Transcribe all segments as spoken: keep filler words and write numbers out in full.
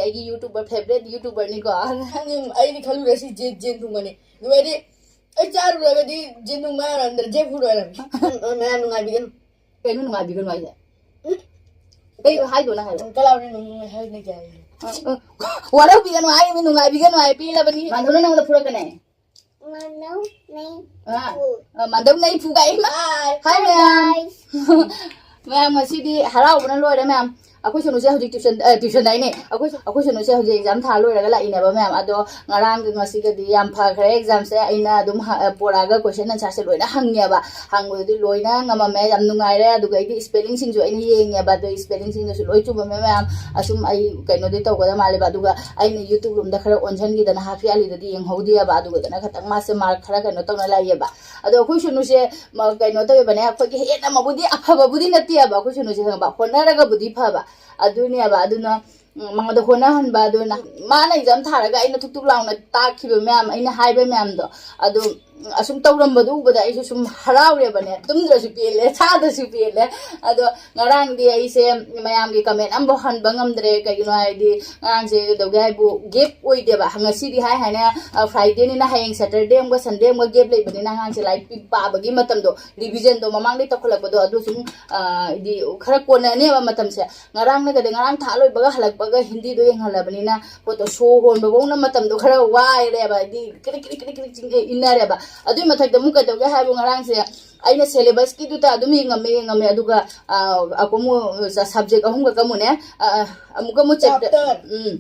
ꯑꯩꯒꯤ YouTuber, favourite YouTuberꯅꯤꯀꯣ꯫ ꯑꯩꯗꯤ ꯈꯜꯂꯨꯔꯦ ꯁꯤ ꯖꯦꯟ, ꯖꯦꯟ ꯊꯨꯡꯕꯅꯤ꯫ ꯑꯗꯨꯒꯗꯤ ꯑꯩ ꯆꯥꯔꯨꯔꯒꯗꯤ ꯖꯦꯟ ꯊꯨꯡꯕ ꯌꯥꯔꯝꯗ꯭ꯔꯦ, ꯖꯦꯛ ꯐ꯭ꯔꯨꯠ ꯑꯣꯏꯔꯝꯃꯦ꯫ ꯎꯝ, ꯎꯝ, ꯃꯌꯥꯝ ꯅꯨꯡꯉꯥꯏꯕꯤꯒꯅꯨ꯫ ꯀꯩꯅꯣ ꯅꯨꯡꯉꯥꯏꯕꯤꯒꯅꯨ ꯍꯥꯏꯁꯦ? ꯎꯝ꯫ ꯀꯩꯅꯣ ꯍꯥꯏꯗꯣ ꯅꯪ ꯍꯥꯏꯔꯣ꯫ ꯎꯝ, ꯀꯂꯥꯎꯗꯤ ꯅꯨꯡꯉꯥꯏ ꯍꯥꯏꯅ ꯀꯌꯥ ꯍꯥꯏꯅꯣ? ꯑ, ꯑ, ꯋꯥꯔꯧꯕꯤꯒꯅꯨ ꯍꯥꯏꯔꯤꯕ, ꯅꯨꯡꯉꯥꯏꯕꯤꯒꯅꯨ ꯍꯥꯏ ꯄꯦꯜꯂꯕꯅꯤ꯫ ꯃꯥꯟꯗꯧꯅ ꯅꯉꯣꯟꯗ ꯐꯨꯔꯛꯀꯅꯦ꯫ ꯃꯥꯟꯗꯧ ꯅꯩ ꯑ, ꯐꯨ꯫ ꯑ, ꯃꯥꯟꯗꯧ ꯅꯩ ꯐꯨ ꯀꯥꯏ꯫ ꯍꯥꯏ꯫ ꯍꯥꯏ ꯃꯌꯥꯝ꯫ ꯃꯌꯥꯝ ꯉꯁꯤꯗꯤ ꯍꯔꯥꯎꯕꯅ ꯂꯣꯏꯔꯦ ꯃꯌꯥꯝ꯫ ꯑꯩꯈꯣꯏ ꯁꯣꯅꯨꯁꯦ ꯍꯧꯖꯤꯛ tuition, ꯑ, tuition ꯍꯥꯏꯅꯦ꯫ ꯑꯩꯈꯣꯏ, ꯑꯩꯈꯣꯏ ꯁꯣꯅꯨꯁꯦ ꯍꯧꯖꯤꯛ exam ꯊꯥ ꯂꯣꯏꯔꯒ ꯂꯥꯛꯏꯅꯦꯕ ꯃꯌꯥꯝ꯫ ꯑꯗꯣ ꯉꯔꯥꯡꯒ ꯉꯁꯤꯒꯗꯤ ꯌꯥꯝ ꯐꯈ꯭ꯔꯦ examꯁꯦ꯫ ꯑꯩꯅ ꯑꯗꯨꯝ ꯍ-, ꯑ, ꯄꯣꯔꯛꯑꯒ question answerꯁꯦ ꯂꯣꯏꯅ ꯍꯪꯉꯦꯕ꯫ ꯍꯪꯕꯗꯨꯗꯤ ꯂꯣꯏꯅ ꯉꯝꯃꯝꯃꯦ꯫ ꯌꯥꯝ ꯅꯨꯡꯉꯥꯏꯔꯦ꯫ ꯑꯗꯨꯒ ꯑꯩꯗꯤ spellingꯁꯤꯡꯁꯨ ꯑꯩꯅ ꯌꯦꯡꯉꯦꯕ꯫ ꯑꯗꯣ spellingꯁꯤꯡꯗꯨꯁꯨ ꯂꯣꯏ ꯆꯨꯝꯃꯝꯃꯦ ꯃꯌꯥꯝ꯫ ꯑꯁꯨꯝ ꯑꯩ ꯀꯩꯅꯣꯗꯤ ꯇꯧꯒꯗꯕ ꯃꯥꯜꯂꯦꯕ꯫ ꯑꯗꯨꯒ ꯑꯩꯅ YouTube roomꯗ ꯈꯔ ꯑꯣꯟꯁꯤꯟꯈꯤꯗꯅ ꯍꯥꯐꯤ ꯑꯂꯤꯗꯗꯤ ꯌꯦꯡꯍꯧꯗꯦꯕ꯫ ꯑꯗꯨꯒꯗꯅ ꯈꯤꯇꯪ ꯃꯥꯁꯦ mark ꯈꯔ ꯀꯩꯅꯣ ꯇꯧꯅ ꯂꯥꯛꯏꯌꯦꯕ꯫ ꯑꯗꯣ ꯑꯩꯈꯣꯏ ꯁꯣꯅꯨꯁꯦ ꯃ-, ꯀꯩꯅꯣ ꯇꯧꯋꯦꯕꯅꯦ, ꯑꯩꯈꯣꯏꯒꯤ ꯍꯦꯟꯅ ꯃꯕꯨꯗꯤ ꯑꯐꯕꯕꯨꯗꯤ ꯅꯠꯇꯦꯕ꯫ ꯑꯩꯈꯣꯏ ꯁꯣꯅꯨꯁꯦ ꯈꯪꯉꯕ? ꯍꯣꯠꯅꯔꯒꯕꯨꯗꯤ ꯐꯕ꯫ ꯑꯗꯨꯅꯦꯕ꯫ ꯑꯗꯨꯅ, ꯎꯝ, ꯃꯉꯣꯟꯗ ꯍꯣꯠꯅꯍꯟꯕ꯫ ꯑꯗꯨꯅ ꯃꯥꯅ exam ꯊꯥꯔꯒ ꯑꯩꯅ ꯊꯨꯛ ꯊꯨꯛ ꯂꯥꯎꯅ ꯇꯥꯛꯈꯤꯕ ꯃꯌꯥꯝ, ꯑꯩꯅ ꯍꯥꯏꯕ ꯃꯌꯥꯝꯗꯣ, ꯑꯗꯨ, ꯎꯝ, ꯑꯁꯨꯝ ꯇꯧꯔꯝꯕꯗꯣ ꯎꯕꯗ ꯑꯩꯁꯨ ꯁꯨꯝ ꯍꯔꯥꯎꯔꯦꯕꯅꯦ꯫ ꯇꯨꯝꯗ꯭ꯔꯁꯨ ꯄꯦꯜꯂꯦ, ꯆꯥꯗ꯭ꯔꯁꯨ ꯄꯦꯜꯂꯦ꯫ ꯑꯗꯣ ꯉꯔꯥꯡꯗꯤ ꯑꯩꯁꯦ ꯃꯌꯥꯝꯒꯤ comment ꯑꯃꯐꯥꯎ ꯍꯟꯕ ꯉꯝꯗ꯭ꯔꯦ꯫ ꯀꯩꯒꯤꯅꯣ ꯍꯥꯏꯗꯤ ꯉꯔꯥꯡꯁꯦ ꯀꯩꯗꯧꯒꯦ ꯍꯥꯏꯕꯨ gap ꯑꯣꯏꯗꯦꯕ꯫ ꯉꯁꯤꯗꯤ ꯍꯥꯏ ꯍꯥꯏꯅ, ꯑ, Fridayꯅꯤꯅ ꯍꯌꯦꯡ Saturday ꯑꯃꯒ Sunday ꯑꯃꯒ gap ꯂꯩꯕꯅꯤꯅ ꯑꯉꯥꯡꯁꯦ ꯂꯥꯏꯔꯤꯛ ꯄꯤ-, ꯄꯥꯕꯒꯤ ꯃꯇꯝꯗꯣ, revisionꯗꯣ ꯃꯃꯥꯡꯗꯩ ꯇꯧꯈꯠꯂꯛꯄꯗꯣ, ꯑꯗꯨ ꯁꯨꯝ, ꯑ, ꯍꯥꯏꯗꯤ ꯈꯔ ꯀꯣꯟꯅꯅꯦꯕ ꯃꯇꯝꯁꯦ꯫ ꯉꯔꯥꯡꯅꯒꯗꯤ, ꯉꯔꯥꯡ ꯊꯥ ꯂꯣꯏꯕꯒ ꯍꯜꯂꯛꯄꯒ ꯍꯤꯟꯗꯤꯗꯣ ꯌꯦꯡꯍꯜꯂꯕꯅꯤꯅ ꯄꯣꯠꯇꯣ ꯁꯣ ꯍꯣꯟꯕꯐꯧꯅ ꯃꯇꯝꯗꯣ ꯈꯔ ꯋꯥꯏꯔꯦꯕ, ꯍꯥꯏꯗꯤ ꯀ꯭ꯔꯤꯛ ꯀ꯭ꯔꯤꯛ ꯀ꯭ꯔꯤꯛ ꯀ꯭ꯔꯤꯛ ꯆꯤꯡ-, ꯏꯟꯅꯔꯦꯕ꯫ ꯑꯗꯨꯏ ꯃꯊꯛꯇ ꯑꯃꯨꯛ ꯀꯩꯗꯧꯒꯦ ꯍꯥꯏꯕꯨ ꯉꯔꯥꯡꯁꯦ ꯑꯩꯅ syllabusꯀꯤꯗꯨꯗ ꯑꯗꯨꯝ ꯌꯦꯡꯉꯝꯃꯦ, ꯌꯦꯡꯉꯝꯃꯦ, ꯑꯗꯨꯒ, ꯑ, ꯑꯃꯨꯛ subject ꯑꯍꯨꯝꯈꯛ ꯑꯃꯨꯛꯅꯦ, ꯑ, ꯑ, ꯑꯃꯨꯛꯀ ꯑꯃꯨꯛ chapter, chapter꯫ ꯎꯝ,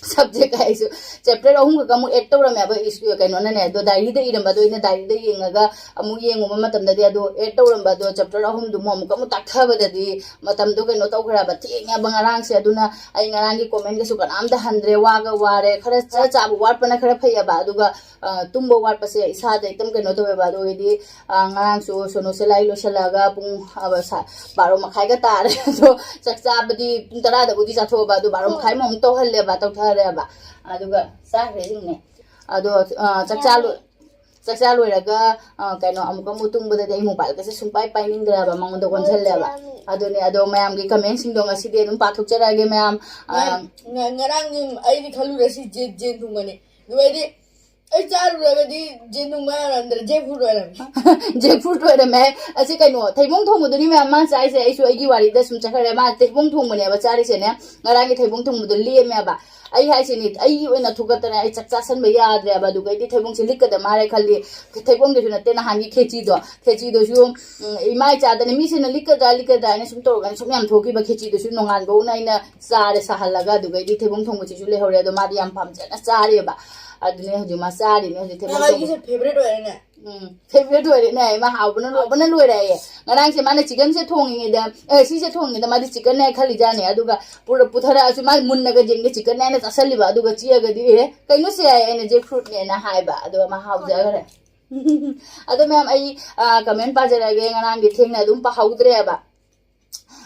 subject ꯍꯥꯏꯁꯨ, chapter ꯑꯍꯨꯝꯈꯛ ꯑꯃꯨꯛ add ꯇꯧꯔꯝꯃꯦꯕ, ꯏꯁ-, ꯀꯩꯅꯣꯅꯅꯦ, ꯑꯗꯣ diaryꯗ ꯏꯔꯝꯕꯗꯣ ꯑꯩꯅ diaryꯗ ꯌꯦꯡꯉꯒ ꯑꯃꯨꯛ ꯌꯦꯡꯉꯨꯕ ꯃꯇꯝꯗꯗꯤ, ꯑꯗꯣ add ꯇꯧꯔꯝꯕꯗꯣ chapter ꯑꯍꯨꯝꯗꯨꯃꯨꯛ ꯑꯃꯨꯛꯀ ꯑꯃꯨꯛ ꯇꯥꯛꯊꯕꯗꯗꯤ ꯃꯇꯝꯗꯣ ꯀꯩꯅꯣ ꯇꯧꯈ꯭ꯔꯦꯕ, ꯊꯦꯡꯉꯦꯕ ꯉꯔꯥꯡꯁꯦ꯫ ꯑꯗꯨꯅ ꯑꯩ ꯉꯔꯥꯡꯒꯤ commentꯒꯁꯨ ꯀꯅꯥꯝꯇ ꯍꯟꯗ꯭ꯔꯦ, ꯋꯥꯒ ꯋꯥꯔꯦ꯫ ꯈꯔ ꯆꯥ-, ꯆꯥꯕ ꯋꯥꯠꯄꯅ ꯈꯔ ꯐꯩꯌꯦꯕ, ꯑꯗꯨꯒ, ꯑ, ꯇꯨꯝꯕ ꯋꯥꯠꯄꯁꯦ ꯏꯁꯥꯗ ꯈꯤꯇꯪ ꯀꯩꯅꯣ ꯇꯧꯋꯦꯕ꯫ ꯑꯗꯨꯒꯤꯗꯤ, ꯑ, ꯉꯔꯥꯡꯁꯨ ꯁꯣꯅꯨꯁꯦ ꯂꯥꯏꯔꯤꯛ ꯂꯣꯏꯁꯤꯜꯂꯒ ꯄꯨꯡ, ꯑ, ꯁꯥ-, ꯕꯥꯔꯣ ꯃꯈꯥꯏꯒ ꯇꯥꯔꯦ꯫ ꯑꯗꯣ ꯆꯥꯛ ꯆꯥꯕꯗꯤ ꯄꯨꯡ ꯇꯔꯥꯗꯕꯨꯗꯤ ꯆꯥꯊꯣꯛꯑꯕ, ꯑꯗꯣ ꯕꯥꯔꯣ ꯃꯈꯥꯏꯃꯨꯛ ꯑꯃꯨꯛ ꯇꯧꯍꯜꯂꯦꯕ, ꯇꯧꯊꯔꯦꯕ꯫ ꯑꯗꯨꯒ ꯆꯥꯈ꯭ꯔꯦ ꯁꯤꯡꯅꯦ꯫ ꯑꯗꯣ, ꯑ, ꯆꯥꯛ ꯆꯥ ꯂꯣꯏ-, ꯆꯥꯛꯆꯥ ꯂꯣꯏꯔꯒ ꯑ, ꯀꯩꯅꯣ ꯑꯃꯨꯛꯀ ꯑꯃꯨꯛ ꯇꯨꯝꯕꯗꯒꯤ ꯑꯩ ꯃꯣꯕꯥꯏꯜꯒꯁꯦ ꯁꯨꯡꯄꯥꯏ ꯄꯥꯏꯅꯤꯡꯗ꯭ꯔꯦꯕ, ꯃꯉꯣꯟꯗ ꯑꯣꯟꯁꯤꯜꯂꯦꯕ꯫ ꯑꯗꯨꯅꯦ꯫ ꯑꯗꯣ ꯃꯌꯥꯝꯒꯤ ꯀꯃꯦꯟꯁꯤꯡꯗꯣ ꯉꯁꯤꯗꯤ ꯑꯗꯨꯝ ꯄꯥꯊꯣꯛꯆꯔꯛꯑꯒꯦ ꯃꯌꯥꯝ꯫ ꯑ, ꯉ- ꯉ- ꯉꯔꯥꯡꯗꯤ ꯑꯩꯗꯤ ꯈꯜꯂꯨꯔꯦ ꯁꯤ ꯖꯦꯟ ꯖꯦꯟ ꯊꯣꯡꯕꯅꯤ꯫ ꯑꯗꯨ ꯑꯩꯗꯤ ꯑꯩ ꯆꯥꯔꯨꯔꯒꯗꯤ ꯖꯦꯟ ꯊꯣꯡꯕ ꯑꯣꯏꯔꯝꯗ꯭ꯔꯦ, ꯖꯦꯛ ꯐ꯭ꯔꯨꯠ ꯑꯣꯏꯔꯝꯃꯦ꯫ ꯖꯦꯛ ꯐ꯭ꯔꯨꯠ ꯑꯣꯏꯔꯝꯃꯦ꯫ ꯑꯁꯤ ꯀꯩꯅꯣ, ꯊꯩꯕꯣꯡ ꯊꯣꯡꯕꯗꯨꯅꯤ ꯃꯌꯥꯝ ꯃꯥ ꯆꯥꯏꯁꯦ꯫ ꯑꯩꯁꯨ ꯑꯩꯒꯤ ꯋꯥꯔꯤꯗ ꯁꯨꯝ ꯆꯠꯈ꯭ꯔꯦ꯫ ꯃꯥ ꯊꯩꯕꯣꯡ ꯊꯣꯡꯕꯅꯦꯕ ꯆꯥꯔꯤꯁꯦꯅꯦ꯫ ꯉꯔꯥꯡꯒꯤ ꯊꯩꯕꯣꯡ ꯊꯣꯡꯕꯗꯣ ꯂꯦꯝꯃꯦꯕ꯫ ꯑꯩ ꯍꯥꯏꯁꯤꯅꯤ, ꯑꯩꯒꯤ ꯑꯣꯏꯅ ꯊꯨꯒꯠꯇꯅ ꯑꯩ ꯆꯥꯛ ꯆꯥꯁꯟꯕ ꯌꯥꯗ꯭ꯔꯦꯕ꯫ ꯑꯗꯨꯒꯩꯗꯤ ꯊꯩꯕꯣꯡꯁꯦ ꯂꯤꯛꯀꯗ ꯃꯥꯜꯂꯦ ꯈꯜꯂꯤ꯫ ꯊꯩꯕꯣꯡꯗꯁꯨ ꯅꯠꯇꯦ, ꯅꯍꯥꯟꯒꯤ ꯈꯦꯆꯤꯗꯣ, ꯈꯦꯆꯤꯗꯨꯁꯨ, ꯎꯝ, ꯏꯃꯥ ꯏꯆꯥꯗꯅꯦ, ꯃꯤꯁꯤꯅ ꯂꯤꯛꯀꯗ꯭ꯔꯥ ꯂꯤꯛꯀꯗ꯭ꯔꯥ ꯍꯥꯏꯅ ꯁꯨꯝ ꯇꯧꯔꯒ ꯁꯨꯝ ꯌꯥꯝ ꯊꯣꯛꯈꯤꯕ꯫ ꯈꯦꯆꯤꯗꯨꯁꯨ ꯅꯣꯡꯉꯥꯟꯕꯧꯅ ꯑꯩꯅ ꯆꯥꯔꯦ ꯁꯥꯍꯜꯂꯒ꯫ ꯑꯗꯨꯒꯩꯗꯤ ꯊꯩꯕꯣꯡ ꯊꯣꯡꯕꯁꯤꯁꯨ ꯂꯩꯍꯧꯔꯦ꯫ ꯑꯗꯣ ꯃꯥꯗꯤ ꯌꯥꯝ ꯄꯥꯝꯖꯅ ꯆꯥꯔꯦꯕ꯫ ꯑꯗꯨꯅꯦ ꯍꯧꯖꯤꯛ ꯃꯥ ꯆꯥꯔꯤꯅꯦ ꯍꯧꯖꯤꯛ ꯊꯩꯕꯣꯡ ꯊꯣꯡꯕ꯫ ꯐꯦꯚꯔꯦꯠ ꯑꯣꯏꯔꯦꯅꯦ꯫ ꯎꯝ, ꯐꯦꯚꯔꯦꯠ ꯑꯣꯏꯔꯦꯅꯦ꯫ ꯃꯥ ꯍꯥꯎꯕꯅ ꯂꯣꯏꯕꯅ ꯂꯣꯏꯔꯦ ꯍꯥꯏꯌꯦ꯫ ꯉꯔꯥꯡꯁꯦ ꯃꯥꯅ ꯆꯤꯛꯀꯟꯁꯦ ꯊꯣꯡꯉꯤꯉꯩꯗ, ꯑꯦ, ꯁꯤꯁꯦ ꯊꯣꯡꯉꯤꯉꯩꯗ ꯃꯥꯗꯤ ꯆꯤꯛꯀꯟꯅꯦ ꯈꯜꯂꯤꯖꯥꯠꯅꯦ꯫ ꯑꯗꯨꯒ ꯄꯨꯔ-, ꯄꯨꯊꯔꯛꯑꯁꯨ ꯃꯥ ꯃꯨꯟꯅꯒ ꯌꯦꯡꯗꯦ, ꯆꯤꯛꯀꯟꯅꯦ ꯍꯥꯏꯅ ꯆꯥꯁꯜꯂꯤꯕ꯫ ꯑꯗꯨꯒ ꯆꯤꯛꯑꯒꯗꯤ, "ꯑꯦ, ꯀꯩꯅꯣ ꯁꯦ?" ꯍꯥꯏꯌꯦ꯫ "ꯑꯩꯅ ꯖꯦꯛ ꯐ꯭ꯔꯨꯠꯅꯦꯅ" ꯍꯥꯏꯕ꯫ ꯑꯗꯨꯒ ꯃꯥ ꯍꯥꯎꯖꯈ꯭ꯔꯦ꯫ ꯑꯗꯣ ꯃꯌꯥꯝ, ꯑꯩ, ꯑ, ꯀꯃꯦꯟ ꯄꯥꯖꯔꯛꯑꯒꯦ꯫ ꯉꯔꯥꯡꯗꯤ ꯊꯦꯡꯅ ꯑꯗꯨꯝ ꯄꯥꯍꯧꯗ꯭ꯔꯦꯕ꯫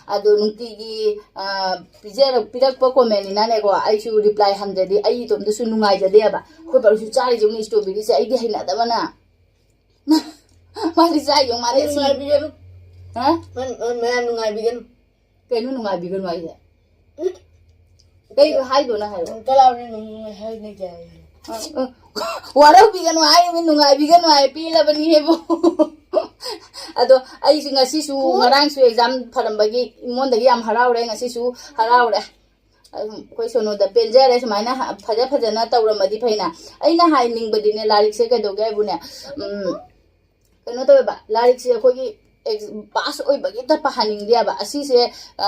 ꯑꯗꯣ ꯅꯨꯡꯇꯤꯒꯤ, ꯑ, ꯄꯤꯖꯔꯛ-, ꯄꯤꯔꯛꯄ ꯀꯣꯃꯦꯟꯅꯤꯅꯅꯦꯀꯣ, ꯑꯩꯁꯨ ꯔꯤꯄ꯭ꯂꯥꯏ ꯍꯟꯗ꯭ꯔꯗꯤ ꯑꯩ ꯏꯇꯣꯝꯇꯁꯨ ꯅꯨꯡꯉꯥꯏꯖꯗꯦꯕ꯫ ꯑꯩꯈꯣꯏ ꯕꯥꯔꯨꯁꯨ ꯆꯥꯔꯤꯁꯦ ꯌꯦꯡꯉꯨꯅꯦ, ꯏꯁꯇ꯭ꯔꯣꯕꯦꯔꯤꯁꯦ ꯑꯩꯗꯤ ꯍꯩꯅꯗꯕꯅ꯫ ꯃꯥꯗꯤ ꯆꯥꯏ ꯌꯦꯡꯉꯨ, ꯃꯥꯗꯤ ꯑꯩ ꯑꯁꯤ-, ꯅꯨꯡꯉꯥꯏꯕꯤꯒꯅꯨ꯫ ꯍꯥ? ꯃꯥ-, ꯃꯥ-, ꯃꯌꯥꯝ ꯅꯨꯡꯉꯥꯏꯕꯤꯒꯅꯨ꯫ ꯀꯩꯅꯣ ꯅꯨꯡꯉꯥꯏꯕꯤꯒꯅꯨ ꯍꯥꯏꯁꯦ? ꯀꯩ ꯍꯥꯏꯗꯣꯏꯅꯣ ꯍꯥꯏꯔꯣ꯫ ꯀꯂꯥꯎꯅ ꯅꯨꯡꯉꯥꯏ ꯍꯥꯏꯅ ꯀꯌꯥ ꯍꯥꯏꯅꯣ? ꯑ, ꯑ, ꯋꯥꯔꯧꯕꯤꯒꯅꯨ ꯍꯥꯏꯔꯤꯕ, ꯅꯨꯡꯉꯥꯏꯕꯤꯒꯅꯨ ꯍꯥꯏ, ꯄꯦꯜꯂꯕꯅꯤꯍꯦꯕꯨ꯫ ꯑꯗꯣ ꯑꯩꯁꯨ ꯉꯁꯤꯁꯨ, ꯉꯔꯥꯡꯁꯨ ꯑꯦꯛꯖꯥꯝ ꯐꯔꯝꯕꯒꯤ ꯑꯩꯉꯣꯟꯗꯒꯤ ꯌꯥꯝ ꯍꯔꯥꯎꯔꯦ, ꯉꯁꯤꯁꯨ ꯍꯔꯥꯎꯔꯦ꯫ ꯑꯗꯨꯝ ꯑꯩꯈꯣꯏ ꯁꯣꯅꯨꯗ ꯄꯦꯟꯖꯔꯦ, ꯁꯨꯃꯥꯏꯅ ꯍ-, ꯐꯖ ꯐꯖꯅ ꯇꯧꯔꯝꯃꯗꯤ ꯐꯩꯅ꯫ ꯑꯩꯅ ꯍꯥꯏꯅꯤꯡꯕꯗꯤꯅꯦ, ꯂꯥꯏꯔꯤꯛꯁꯦ ꯀꯩꯗꯧꯒꯦ ꯍꯥꯏꯕꯨꯅꯦ, ꯎꯝ, ꯀꯩꯅꯣ ꯇꯧꯋꯦꯕ, ꯂꯥꯏꯔꯤꯛꯁꯦ ꯑꯩꯈꯣꯏꯒꯤ ꯑꯦꯛ-, ꯄꯥꯁ ꯑꯣꯏꯕꯒꯤꯇ ꯄꯥꯍꯟꯅꯤꯡꯗꯦꯕ꯫ ꯑꯁꯤꯁꯦ, ꯑ,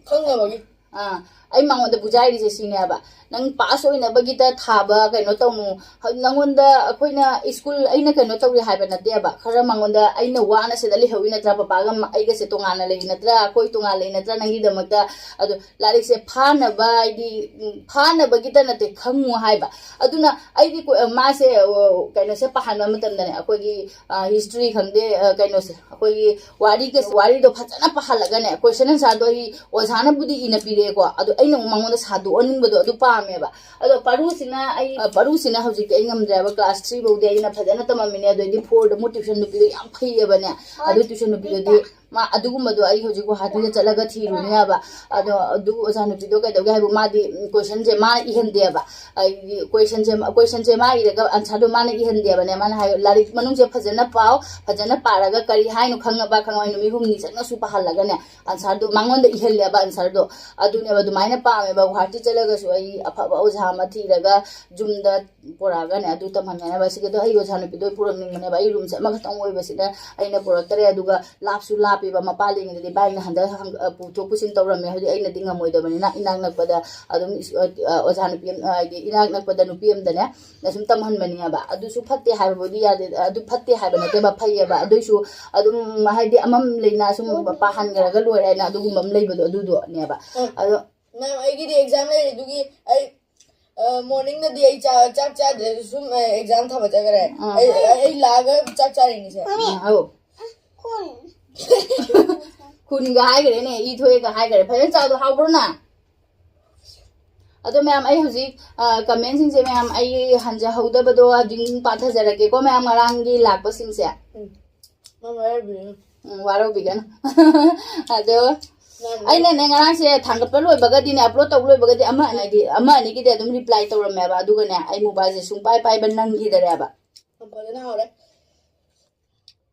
ꯈꯪꯅꯕꯒꯤ꯫ ꯑ, ꯑꯩ ꯃꯉꯣꯟꯗ ꯕꯨꯖꯥꯏꯔꯤꯁꯦ ꯁꯤꯅꯦꯕ, "ꯅꯪ ꯄꯥꯁ ꯑꯣꯏꯅꯕꯒꯤꯗ ꯊꯥꯕ ꯀꯩꯅꯣ ꯇꯧꯅꯨ꯫ ꯍꯧ-, ꯅꯪꯉꯣꯟꯗ ꯑꯩꯈꯣꯏꯅ ꯁ꯭ꯀꯨꯜ ꯑꯩꯅ ꯀꯩꯅꯣ ꯇꯧꯔꯤ ꯍꯥꯏꯕ ꯅꯠꯇꯦꯕ, ꯈꯔ ꯃꯉꯣꯟꯗ ꯑꯩꯅ ꯋꯥꯅ ꯁꯤꯗ ꯂꯩꯍꯧꯔꯤ ꯅꯠꯇ꯭ꯔꯥ, ꯄꯄꯥꯒ ꯃ-, ꯑꯩꯒꯁꯦ ꯇꯣꯉꯥꯟꯅ ꯂꯩꯔꯤ ꯅꯠꯇ꯭ꯔꯥ, ꯑꯩꯈꯣꯏ ꯇꯣꯉꯥꯟꯅ ꯂꯩ ꯅꯠꯇ꯭ꯔꯥ ꯅꯪꯒꯤꯗꯃꯛꯇ?" ꯑꯗꯣ ꯂꯥꯏꯔꯤꯛꯁꯦ ꯐꯥꯅꯕ, ꯍꯥꯏꯗꯤ, ꯎꯝ, ꯐꯥꯅꯕꯒꯤꯗ ꯅꯠꯇꯦ, ꯈꯪꯉꯨ ꯍꯥꯏꯕ꯫ ꯑꯗꯨꯅ ꯑꯩꯗꯤ ꯀꯣ-, ꯃꯥꯁꯦ, ꯑꯣ, ꯀꯩꯅꯣꯁꯦ ꯄꯥꯍꯟꯕ ꯃꯇꯝꯗꯅꯦ, ꯑꯩꯈꯣꯏꯒꯤ, ꯑ, ꯍꯤꯁꯇ꯭ꯔꯤ ꯈꯪꯗꯦ, ꯑ, ꯀꯩꯅꯣꯁꯦ, ꯑꯩꯈꯣꯏꯒꯤ ꯋꯥꯔꯤꯒ-, ꯋꯥꯔꯤꯗꯣ ꯐꯖꯅ ꯄꯥꯍꯜꯂꯒꯅꯦ, ꯀꯣꯏꯁꯟ ꯑꯟꯁꯥꯔꯗꯣ ꯑꯩ ꯑꯣꯖꯥꯅꯕꯨꯗꯤ ꯏꯅ ꯄꯤꯔꯛꯑꯦꯀꯣ, ꯑꯗꯣ ꯑꯩꯅ ꯑꯃꯨꯛ ꯃꯉꯣꯟꯗ ꯁꯥꯗꯣꯛꯍꯟꯅꯤꯡꯕꯗꯣ ꯑꯗꯨ ꯄꯥꯝꯃꯦꯕ꯫ ꯑꯗꯣ ꯄꯥꯔꯨꯁꯤꯅ ꯑꯩ ꯑ, ꯄꯥꯔꯨꯁꯤꯅ ꯍꯧꯖꯤꯛꯇꯤ ꯑꯩ ꯉꯝꯗ꯭ꯔꯦꯕ꯫ ꯀ꯭ꯂꯥꯁ ꯊ꯭ꯔꯤ ꯐꯥꯎꯗꯤ ꯑꯩꯅ ꯐꯖꯅ ꯇꯝꯃꯝꯃꯤꯅꯦ꯫ ꯑꯗꯩꯗꯤ ꯐꯣꯔꯗ ꯑꯃꯨꯛ ꯇ꯭ꯌꯨꯁꯟ ꯅꯨꯄꯤꯗꯣ ꯌꯥꯝ ꯐꯩꯌꯦꯕꯅꯦ꯫ ꯑꯗꯨ ꯇ꯭ꯌꯨꯁꯟ ꯅꯨꯄꯤꯗꯨꯗꯤ ꯃꯥ ꯑꯗꯨꯒꯨꯝꯕꯗꯣ ꯑꯩ ꯍꯧꯖꯤꯛ ꯒꯨꯍꯥꯇꯤꯗ ꯆꯠꯂꯒ ꯊꯤꯔꯨꯅꯤ ꯍꯥꯏꯕ꯫ ꯑꯗꯣ ꯑꯗꯨ ꯑꯣꯖꯥ ꯅꯨꯄꯤꯗꯣ ꯀꯩꯗꯧꯒꯦ ꯍꯥꯏꯕꯨ ꯃꯥꯗꯤ ꯎꯝ, ꯀꯣꯏꯁꯟꯁꯦ ꯃꯥꯅ ꯏꯍꯟꯗꯦꯕ꯫ ꯑꯩꯗꯤ ꯀꯣꯏꯁꯟꯁꯦ ꯀꯣꯏꯁꯟꯁꯦ ꯃꯥ ꯏꯔꯒ ꯑꯟꯁꯔꯗꯣ ꯃꯥꯅ ꯏꯍꯟꯗꯦꯕꯅꯦ꯫ ꯃꯥꯅ ꯍꯥꯏ, "ꯂꯥꯏꯔꯤꯛ ꯃꯅꯨꯡꯁꯦ ꯐꯖꯅ ꯄꯥꯎ, ꯐꯖꯅ ꯄꯥꯔꯒ ꯀꯔꯤ ꯍꯥꯏꯅꯣ ꯈꯪꯉꯕ ꯈꯪꯉꯕ ꯅꯨꯃꯤꯠ ꯍꯨꯝꯅꯤ ꯆꯪꯅꯁꯨ ꯄꯥꯍꯜꯂꯒꯅꯦ ꯑꯟꯁꯔꯗꯣ ꯃꯉꯣꯟꯗ ꯏꯍꯜꯂꯦꯕ ꯑꯟꯁꯔꯗꯣ꯫ ꯑꯗꯨꯅꯦꯕ ꯑꯗꯨꯃꯥꯏꯅ ꯄꯥꯝꯃꯦꯕ꯫ ꯒꯨꯍꯥꯇꯤ ꯆꯠꯂꯒꯁꯨ ꯑꯩ ꯑꯐꯕ ꯑꯣꯖꯥ ꯑꯃ ꯊꯤꯔꯒ ꯌꯨꯝꯗ ꯄꯨꯔꯛꯑꯒꯅꯦ ꯑꯗꯨ ꯇꯝꯍꯟꯒꯅꯦꯕ꯫ ꯁꯤꯒꯤꯗꯣ ꯑꯩ ꯑꯣꯖꯥ ꯅꯨꯄꯤꯗꯣ ꯑꯩ ꯄꯨꯔꯛꯅꯤꯡꯕꯅꯦꯕ꯫ ꯑꯩ ꯔꯨꯝꯁꯦ ꯑꯃꯈꯛꯇꯪ ꯑꯣꯏꯕꯁꯤꯗ ꯑꯩꯅ ꯄꯨꯔꯛꯇꯔꯦ꯫ ꯑꯗꯨꯒ ꯂꯥꯞꯁꯨ ꯂꯥꯞꯄꯦꯕ꯫ ꯃꯄꯥ ꯂꯩꯉꯩꯗꯗꯤ ꯚꯥꯏꯅ ꯍꯟꯗꯛ ꯍꯪ-, ꯑ, ꯄꯨꯊꯣꯛ ꯄꯨꯁꯤꯟ ꯇꯧꯔꯝꯃꯦ꯫ ꯍꯧꯖꯤꯛ ꯑꯩꯅꯗꯤ ꯉꯝꯃꯣꯏꯗꯕꯅꯤꯅ ꯏꯅꯥꯛ ꯅꯛꯄꯗ ꯑꯗꯨꯝ ꯏꯁ-, ꯑ, ꯑ, ꯑꯣꯖꯥ ꯅꯨꯄꯤ ꯑꯃ, ꯍꯥꯏꯗꯤ ꯏꯅꯥꯛ ꯅꯛꯄꯗ ꯅꯨꯄꯤ ꯑꯃꯗꯅꯦ ꯑꯁꯨꯝ ꯇꯝꯍꯟꯕꯅꯦꯕ꯫ ꯑꯗꯨꯁꯨ ꯐꯠꯇꯦ ꯍꯥꯏꯕꯕꯨꯗꯤ ꯌꯥꯗꯦ, ꯑꯗꯨ ꯐꯠꯇꯦ ꯍꯥꯏꯕ ꯅꯠꯇꯦꯕ, ꯐꯩꯌꯦꯕ꯫ ꯑꯗꯨꯏꯁꯨ ꯑꯗꯨꯝ ꯍꯥꯏꯗꯤ ꯑꯃꯝ ꯂꯩꯅ ꯁꯨꯝ ꯄꯥꯍꯟꯈ꯭ꯔꯒ ꯂꯣꯏꯔꯦ ꯍꯥꯏꯅ ꯑꯗꯨꯒꯨꯝꯕ ꯑꯃ ꯂꯩꯕꯗꯣ ꯑꯗꯨꯗꯣꯅꯦꯕ꯫ ꯎꯝ꯫ ꯑꯗꯣ ꯃꯦꯝ, ꯑꯩꯒꯤꯗꯤ ꯑꯦꯛꯖꯥꯝ ꯂꯩꯔꯦ, ꯑꯗꯨꯒꯤ ꯑꯩ, ꯑ, ꯃꯣꯔꯅꯤꯡꯗꯗꯤ ꯑꯩ ꯆꯥ-, ꯆꯥꯛ ꯆꯥꯗ꯭ꯔꯦ, ꯁꯨꯝ, ꯑ, ꯑꯦꯛꯖꯥꯝ ꯊꯥꯕ ꯆꯠꯈ꯭ꯔꯦ꯫ ꯑꯥ꯫ ꯑꯩ, ꯑꯩ ꯂꯥꯛꯑꯒ ꯆꯥꯛ ꯆꯥꯔꯤꯅꯤꯁꯦ꯫ ꯎꯝ, ꯑꯧ꯫ ꯈꯨꯟꯒ ꯍꯥꯏꯈ꯭ꯔꯦꯅꯦ, ꯏ ꯊꯣꯛꯑꯦꯒ ꯍꯥꯏꯈ꯭ꯔꯦ꯫ ꯐꯖꯅ ꯆꯥꯎꯗꯣ ꯍꯥꯎꯕ꯭ꯔꯣ ꯅꯪ? ꯑꯗꯣ ꯃꯌꯥꯝ, ꯑꯩ ꯍꯧꯖꯤꯛ, ꯑ, ꯀꯃꯦꯟꯁꯤꯡꯁꯦ ꯃꯌꯥꯝ ꯑꯩ ꯍꯟꯖꯍꯧꯗꯕꯗꯣ ꯑꯗꯨꯝ ꯄꯥꯊꯖꯔꯛꯀꯦꯀꯣ, ꯃꯌꯥꯝ ꯉꯔꯥꯡꯒꯤ ꯂꯥꯛꯄꯁꯤꯡꯁꯦ꯫ ꯎꯝ꯫ ꯃꯥ ꯋꯥꯔꯧꯕꯤꯔꯅꯨ꯫ ꯎꯝ, ꯋꯥꯔꯧꯕꯤꯒꯅꯨ꯫ ꯑꯗꯣ ꯃꯥ ꯑꯩꯅꯅꯦ ꯉꯔꯥꯡꯁꯦ ꯊꯥꯡꯒꯠꯄ ꯂꯣꯏꯕꯒꯗꯤꯅꯦ, ꯑꯞꯂꯣꯗ ꯇꯧꯕ ꯂꯣꯏꯕꯒꯗꯤ ꯑꯃ ꯑꯅꯤꯗꯤ, ꯑꯃ ꯑꯅꯤꯒꯤꯗꯤ ꯑꯗꯨꯝ ꯔꯤꯄ꯭ꯂꯥꯏ ꯇꯧꯔꯝꯃꯦꯕ, ꯑꯗꯨꯒꯅꯦ ꯑꯩ ꯃꯣꯕꯥꯏꯜꯁꯦ ꯁꯨꯡꯄꯥꯏ ꯄꯥꯏꯕ ꯅꯪꯈꯤꯗꯔꯦꯕ꯫ ꯌꯥꯝ ꯐꯖꯅ ꯍꯥꯎꯔꯦ꯫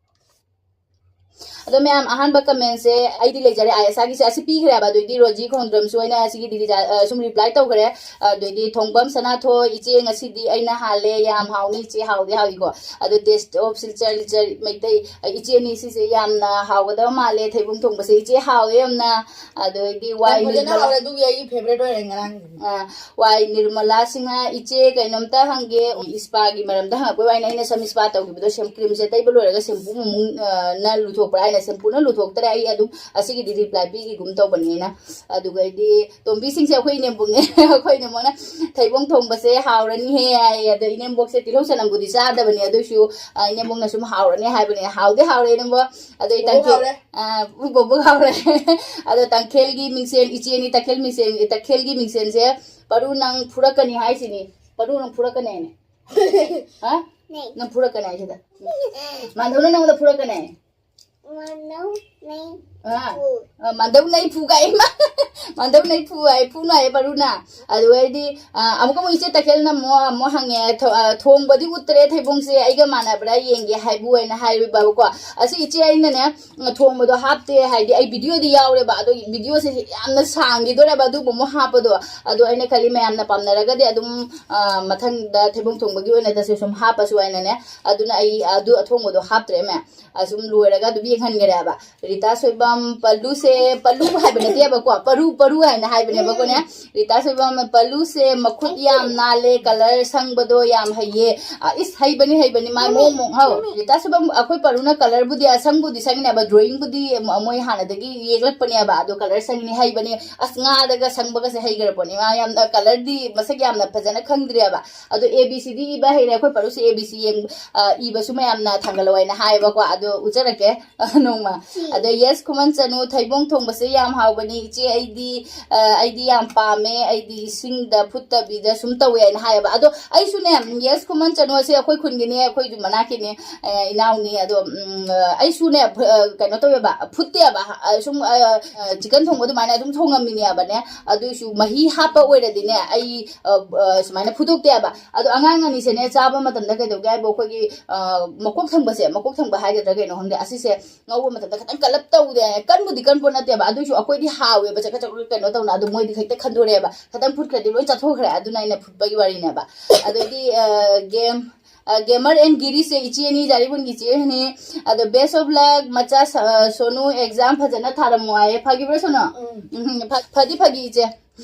ꯑꯗꯣ ꯃꯌꯥꯝ, ꯑꯍꯥꯟꯕ ꯀꯃꯦꯟꯁꯦ ꯑꯩꯗꯤ ꯂꯩꯖꯔꯦ, ꯑꯥꯏ ꯑꯦꯁ ꯑꯥꯔꯒꯤꯁꯦ ꯑꯁꯤ ꯄꯤꯈ꯭ꯔꯦꯕ꯫ ꯑꯗꯨꯏꯗꯤ ꯔꯣꯖꯤ ꯈꯣꯡꯗ꯭ꯔꯝꯁꯨ ꯑꯩꯅ ꯑꯁꯤꯒꯤꯗꯤ ꯔꯤꯖꯥ-, ꯑ, ꯁꯨꯝ ꯔꯤꯄ꯭ꯂꯥꯏ ꯇꯧꯈ꯭ꯔꯦ꯫ ꯑꯗꯨꯏꯗꯤ ꯊꯣꯡꯕꯝ ꯁꯅꯥꯊꯣꯏ, "ꯏꯆꯦ ꯉꯁꯤꯗꯤ ꯑꯩꯅ ꯍꯥꯜꯂꯦ, ꯌꯥꯝ ꯍꯥꯎꯅꯤ ꯏꯆꯦ, ꯍꯥꯎꯗꯤ ꯍꯥꯎꯏꯀꯣ꯫ ꯑꯗꯣ Taste of Silchar Lichar Meitei, ꯑ, ꯏꯆꯦ ꯑꯅꯤ ꯁꯤꯁꯦ ꯌꯥꯝꯅ ꯍꯥꯎꯒꯗꯕ ꯃꯥꯜꯂꯦ, ꯊꯩꯕꯣꯡ ꯊꯣꯡꯕꯁꯦ ꯏꯆꯦ ꯍꯥꯎꯋꯦ ꯌꯥꯝꯅ"꯫ ꯑꯗꯨꯗꯩꯗꯤ ꯋꯥꯏ ꯌꯥꯝ ꯐꯖꯅ ꯅꯤꯔꯃꯂꯥ꯫ ꯍꯥꯎꯔꯦ, ꯑꯗꯨꯒꯤ ꯑꯩꯒꯤ ꯐꯦꯚꯔꯦꯠ ꯑꯣꯏꯔꯦ ꯉꯔꯥꯡꯒꯤꯗꯤ꯫ ꯑ, ꯋꯥꯏ ꯅꯤꯔꯃꯂꯥ ꯁꯤꯡꯍ, "ꯏꯆꯦ ꯀꯩꯅꯣꯝꯇ ꯍꯪꯒꯦ, ꯏꯁꯄꯥꯒꯤ ꯃꯔꯝꯗ ꯍꯪꯉꯛꯄꯩ ꯋꯥꯅꯤ, ꯑꯩꯅ ꯁꯝ ꯏꯁꯄꯥ ꯇꯧꯈꯤꯕꯗꯣ ꯁꯦꯝ ꯀ꯭ꯔꯤꯝꯁꯦ ꯇꯩꯕ ꯂꯣꯏꯔꯒ ꯁꯦꯝꯄꯨ ꯑꯃꯨꯛ, ꯑ, ꯅ ꯂꯨꯊꯣꯛꯄ꯭ꯔꯥ?" ꯁꯝꯄꯨꯅ ꯂꯨꯊꯣꯛꯇ꯭ꯔꯦ꯫ ꯑꯩ ꯑꯗꯨꯝ ꯑꯁꯤꯒꯤꯗꯤ ꯔꯤꯄ꯭ꯂꯥꯏ ꯄꯤꯈꯤꯒꯨꯝ ꯇꯧꯕꯅꯤꯅ꯫ ꯑꯗꯨꯒꯩꯗꯤ ꯇꯣꯝꯕꯤꯁꯤꯡꯁꯦ ꯑꯩꯈꯣꯏ ꯏꯅꯦꯝꯕꯣꯛꯅꯦ꯫ ꯑꯩꯈꯣꯏ ꯏꯅꯦꯝꯕꯣꯛꯅ "ꯊꯩꯕꯣꯡ ꯊꯣꯡꯕꯁꯦ ꯍꯥꯎꯔꯅꯤꯍꯦ" ꯍꯥꯏꯌꯦ꯫ ꯑꯗꯣ ꯏꯅꯦꯝꯕꯣꯛꯁꯦ ꯇꯤꯜꯍꯧ ꯆꯅꯝꯕꯨꯗꯤ ꯆꯥꯗꯕꯅꯦ, ꯑꯗꯨꯏꯁꯨ ꯑ, ꯏꯅꯦꯝꯕꯣꯛꯅ ꯁꯨꯝ "ꯍꯥꯎꯔꯅꯤ" ꯍꯥꯏꯕꯅꯦ꯫ ꯍꯥꯎꯗꯤ ꯍꯥꯎꯔꯦ ꯏꯅꯦꯝꯕꯣꯛ꯫ ꯑꯗꯣ ꯑꯩ ꯕꯣꯕꯣꯛ ꯇꯪꯈꯤꯜ ꯍꯥꯎꯔꯦ꯫ ꯑ, ꯎ, ꯕꯣꯕꯣꯛ ꯍꯥꯎꯔꯦ꯫ ꯑꯗꯣ ꯇꯥꯡꯈꯦꯜꯒꯤ ꯃꯤꯡꯁꯦꯟ, ꯏꯆꯦꯅꯤ ꯇꯥꯡꯈꯦꯜ ꯃꯤꯡꯁꯦꯟ, ꯇꯥꯡꯈꯦꯜꯒꯤ ꯃꯤꯡꯁꯦꯟꯁꯦ "ꯄꯔꯨ ꯅꯪ ꯐꯨꯔꯛꯀꯅꯤ" ꯍꯥꯏꯁꯤꯅꯤ꯫ "ꯄꯔꯨ ꯅꯪ ꯐꯨꯔꯛꯀꯅꯤ" ꯍꯥꯏꯅꯦ꯫ ꯍꯥ? ꯅꯪ ꯐꯨꯔꯛꯀꯅꯤ ꯍꯥꯏꯁꯤꯗ꯫ ꯃꯥꯟꯗꯧꯅ ꯅꯪꯉꯣꯟꯗ ꯐꯨꯔꯛꯀꯅꯤ꯫ ꯃꯥꯟꯗꯧ ꯅꯩ ꯑꯥ꯫ ꯐꯨ꯫ ꯑ, ꯃꯥꯟꯗꯧ ꯅꯩ ꯐꯨ ꯀꯥꯏ, ꯏꯃꯥ꯫ ꯃꯥꯟꯗꯧ ꯅꯩ ꯐꯨ ꯍꯥꯏ, ꯐꯨꯅꯨ ꯍꯥꯏ ꯄꯔꯨꯅ꯫ ꯑꯗꯨꯒꯩꯗꯤ, ꯑ, ꯑꯃꯨꯛꯀ ꯑꯃꯨꯛ ꯏꯆꯦ ꯇꯈꯦꯜꯅ ꯑꯃꯨꯛ, ꯑꯃꯨꯛ ꯍꯪꯉꯦ, ꯊꯣ-, ꯑ, "ꯊꯣꯡꯕꯗꯤ ꯎꯠꯇ꯭ꯔꯦ ꯊꯩꯕꯣꯡꯁꯦ, ꯑꯩꯒ ꯃꯥꯟꯅꯕ꯭ꯔꯥ ꯌꯦꯡꯒꯦ" ꯍꯥꯏꯕꯨ ꯍꯥꯏꯅ ꯍꯥꯏꯔꯤꯕꯀꯣ꯫ ꯑꯁꯤ ꯏꯆꯦ ꯑꯩꯅꯅꯦ, ꯊꯣꯡꯕꯗꯣ ꯍꯥꯞꯇꯦ, ꯍꯥꯏꯗꯤ ꯑꯩ ꯚꯤꯗꯤꯑꯣꯗꯤ ꯌꯥꯎꯔꯦꯕ, ꯑꯗꯣ ꯚꯤꯗꯤꯑꯣꯁꯦ ꯌꯥꯝꯅ ꯁꯥꯡꯈꯤꯗꯣꯔꯦꯕ ꯑꯗꯨꯒꯨꯝꯕ ꯍꯥꯞꯄꯗꯣ꯫ ꯑꯗꯣ ꯑꯩꯅ ꯈꯜꯂꯤ ꯃꯌꯥꯝꯅ ꯄꯥꯝꯅꯔꯒꯗꯤ ꯑꯗꯨꯝ, ꯑ, ꯃꯊꯪꯗ ꯊꯩꯕꯣꯡ ꯊꯣꯡꯕꯒꯤ ꯑꯣꯏꯅ ꯇꯁꯦ ꯁꯨꯝ ꯍꯥꯞꯄꯁꯨ ꯍꯥꯏꯅꯅꯦ꯫ ꯑꯗꯨꯅ ꯑꯩ ꯑꯗꯨ ꯑꯊꯣꯡꯕꯗꯣ ꯍꯥꯞꯇ꯭ꯔꯦ ꯃꯌꯥꯝ꯫ ꯑꯁꯨꯝ ꯂꯣꯏꯔꯒ ꯑꯗꯨꯝ ꯌꯦꯡꯍꯟꯈ꯭ꯔꯦꯕ꯫ ꯔꯤꯇꯥ ꯁꯣꯏꯕꯝ ꯄꯜꯂꯨꯁꯦ, ꯄꯜꯂꯨ ꯍꯥꯏꯕ ꯅꯠꯇꯦꯕꯀꯣ, ꯄꯔꯨ, ꯄꯔꯨ ꯍꯥꯏꯅ ꯍꯥꯏꯕꯅꯦꯕꯀꯣꯅꯦ꯫ ꯔꯤꯇꯥ ꯁꯣꯏꯕꯝ ꯄꯜꯂꯨꯁꯦ ꯃꯈꯨꯠ ꯌꯥꯝ ꯅꯥꯜꯂꯦ, ꯀꯂꯔ ꯁꯪꯕꯗꯣ ꯌꯥꯝ ꯍꯩꯌꯦ꯫ ꯑ, ꯏꯁ, ꯍꯩꯕꯅꯤ, ꯍꯩꯕꯅꯤ, ꯃꯥ ꯃꯣꯃꯣ, ꯍꯥꯎ꯫ ꯔꯤꯇꯥ ꯁꯣꯏꯕꯝ, ꯑꯩꯈꯣꯏ ꯄꯔꯨꯅ ꯀꯂꯔꯕꯨꯗꯤ ꯑꯁꯪꯕꯨꯗꯤ ꯁꯪꯉꯤꯅꯦꯕ, ꯗ꯭ꯔꯣꯌꯤꯡꯕꯨꯗꯤ ꯃꯣꯏ ꯍꯥꯟꯅꯗꯒꯤ ꯌꯦꯛꯂꯛꯄꯅꯦꯕ, ꯑꯗꯣ ꯀꯂꯔ ꯁꯪꯉꯤꯅꯤ ꯍꯩꯕꯅꯤ꯫ ꯑꯁ, ꯉꯥꯗꯒ ꯁꯪꯕꯒꯁꯦ ꯍꯩꯈ꯭ꯔ ꯄꯣꯠꯅꯤ꯫ ꯃꯥ ꯌꯥꯝꯅ ꯀꯂꯔꯗꯤ ꯃꯁꯛ ꯌꯥꯝꯅ ꯐꯖꯅ ꯈꯪꯗ꯭ꯔꯦꯕ꯫ ꯑꯗꯣ ꯑꯦ ꯕꯤ ꯁꯤꯗꯤ ꯏꯕ ꯍꯩꯔꯦ꯫ ꯑꯩꯈꯣꯏ ꯄꯔꯨꯁꯦ ꯑꯦ ꯕꯤ ꯁꯤ ꯌꯦꯡ-, ꯑ, ꯏꯕꯁꯨ ꯃꯌꯥꯝꯅ ꯊꯥꯡꯒꯠꯂꯛꯑꯣ ꯍꯥꯏꯅ ꯍꯥꯏꯌꯦꯕꯀꯣ꯫ ꯑꯗꯣ ꯎꯠꯆꯔꯛꯀꯦ, ꯑ, ꯅꯣꯡꯃ꯫ ꯁꯤ꯫ ꯑꯗꯣ ꯌꯦꯁ ꯈꯨꯃꯟ ꯆꯅꯨ, "ꯊꯩꯕꯣꯡ ꯊꯣꯡꯕꯁꯦ ꯌꯥꯝ ꯍꯥꯎꯕꯅꯤ ꯏꯆꯦ, ꯑꯩꯗꯤ, ꯑ, ꯑꯩꯗꯤ ꯌꯥꯝ ꯄꯥꯝꯃꯦ, ꯑꯩꯗꯤ ꯏꯁꯤꯡꯗ ꯐꯨꯠꯇꯕꯤꯗ ꯁꯨꯝ ꯇꯧꯋꯦ" ꯍꯥꯏꯅ ꯍꯥꯏꯌꯦꯕ꯫ ꯑꯗꯣ ꯑꯩꯁꯨꯅꯦ, ꯌꯦꯁ ꯈꯨꯃꯟ ꯆꯅꯨ ꯑꯁꯦ ꯑꯩꯈꯣꯏ ꯈꯨꯟꯒꯤꯅꯤ, ꯑꯩꯈꯣꯏꯁꯨ ꯃꯅꯥꯛꯀꯤꯅꯤ, ꯑ, ꯏꯅꯥꯎꯅꯤ꯫ ꯑꯗꯣ, ꯎꯝ, ꯑ, ꯑꯩꯁꯨꯅꯦ, ꯐ-, ꯑ, ꯀꯩꯅꯣ ꯇꯧꯋꯦꯕ, ꯐꯨꯠꯇꯦꯕ, ꯑ, ꯁꯨꯝ, ꯑ, ꯑ, ꯆꯤꯛꯀꯟ ꯊꯣꯡꯕ ꯑꯗꯨꯃꯥꯏꯅ ꯑꯗꯨꯝ ꯊꯣꯡꯉꯝꯃꯤꯅꯦꯕꯅꯦ꯫ ꯑꯗꯨꯏꯁꯨ ꯃꯍꯤ ꯍꯥꯞꯄ ꯑꯣꯏꯔꯗꯤꯅꯦ, ꯑꯩ, ꯑ, ꯑ, ꯁꯨꯃꯥꯏꯅ ꯐꯨꯠꯇꯣꯛꯇꯦꯕ꯫ ꯑꯗꯣ ꯑꯉꯥꯡ ꯑꯅꯤꯁꯦꯅꯦ, ꯆꯥꯕ ꯃꯇꯝꯗ ꯀꯩꯗꯧꯒꯦ ꯍꯥꯏꯕꯨ, ꯑꯩꯈꯣꯏꯒꯤ, ꯑ, ꯃꯀꯣꯛ ꯊꯪꯕꯁꯦ, ꯃꯀꯣꯛ ꯊꯪꯕ ꯍꯥꯏꯒꯗ꯭ꯔꯥ ꯀꯩꯅꯣ ꯈꯪꯗꯦ, ꯑꯁꯤꯁꯦ ꯉꯧꯕ ꯃꯇꯝꯗ ꯈꯤꯇꯪ ꯀꯜꯂꯞ ꯇꯧꯗꯦ, ꯀꯟꯕꯨꯗꯤ ꯀꯟꯕ ꯅꯠꯇꯦꯕ, ꯑꯗꯨꯏꯁꯨ ꯑꯩꯈꯣꯏꯗꯤ ꯍꯥꯎꯋꯦꯕ, ꯆꯀꯠ ꯆꯀꯠ ꯀꯩꯅꯣ ꯇꯧꯅ, ꯑꯗꯨ ꯃꯣꯏꯗꯤ ꯍꯦꯛꯇ ꯈꯟꯗꯣꯔꯛꯑꯦꯕ, ꯈꯤꯇꯪ ꯐꯨꯠꯈ꯭ꯔꯗꯤ ꯂꯣꯏ ꯆꯥꯊꯣꯛꯈ꯭ꯔꯦ, ꯑꯗꯨꯅ ꯑꯩꯅ ꯐꯨꯠꯄꯒꯤ ꯋꯥꯔꯤꯅꯦꯕ꯫ ꯑꯗꯩꯗꯤ, ꯑ, ꯒꯦꯝ, ꯑ, ꯒꯦꯃꯔ ꯑꯦꯟ ꯒꯤꯔꯤꯁꯦ ꯏꯆꯦꯅꯤ, ꯖꯥꯔꯤꯕꯨꯟꯒꯤ ꯏꯆꯦꯅꯤ꯫ ꯑꯗꯣ best of luck, ꯃꯆꯥ ꯁ-, ꯑ, ꯁꯣꯅꯨ exam ꯐꯖꯅ ꯊꯥꯔꯝꯃꯣ ꯍꯥꯏꯌꯦ꯫ ꯐꯥꯈꯤꯕ꯭ꯔꯣ ꯁꯣꯅꯨ? ꯎꯝ꯫ ꯎꯝ, ꯐ-, ꯐꯗꯤ ꯐꯥꯒꯤ ꯏꯆꯦ꯫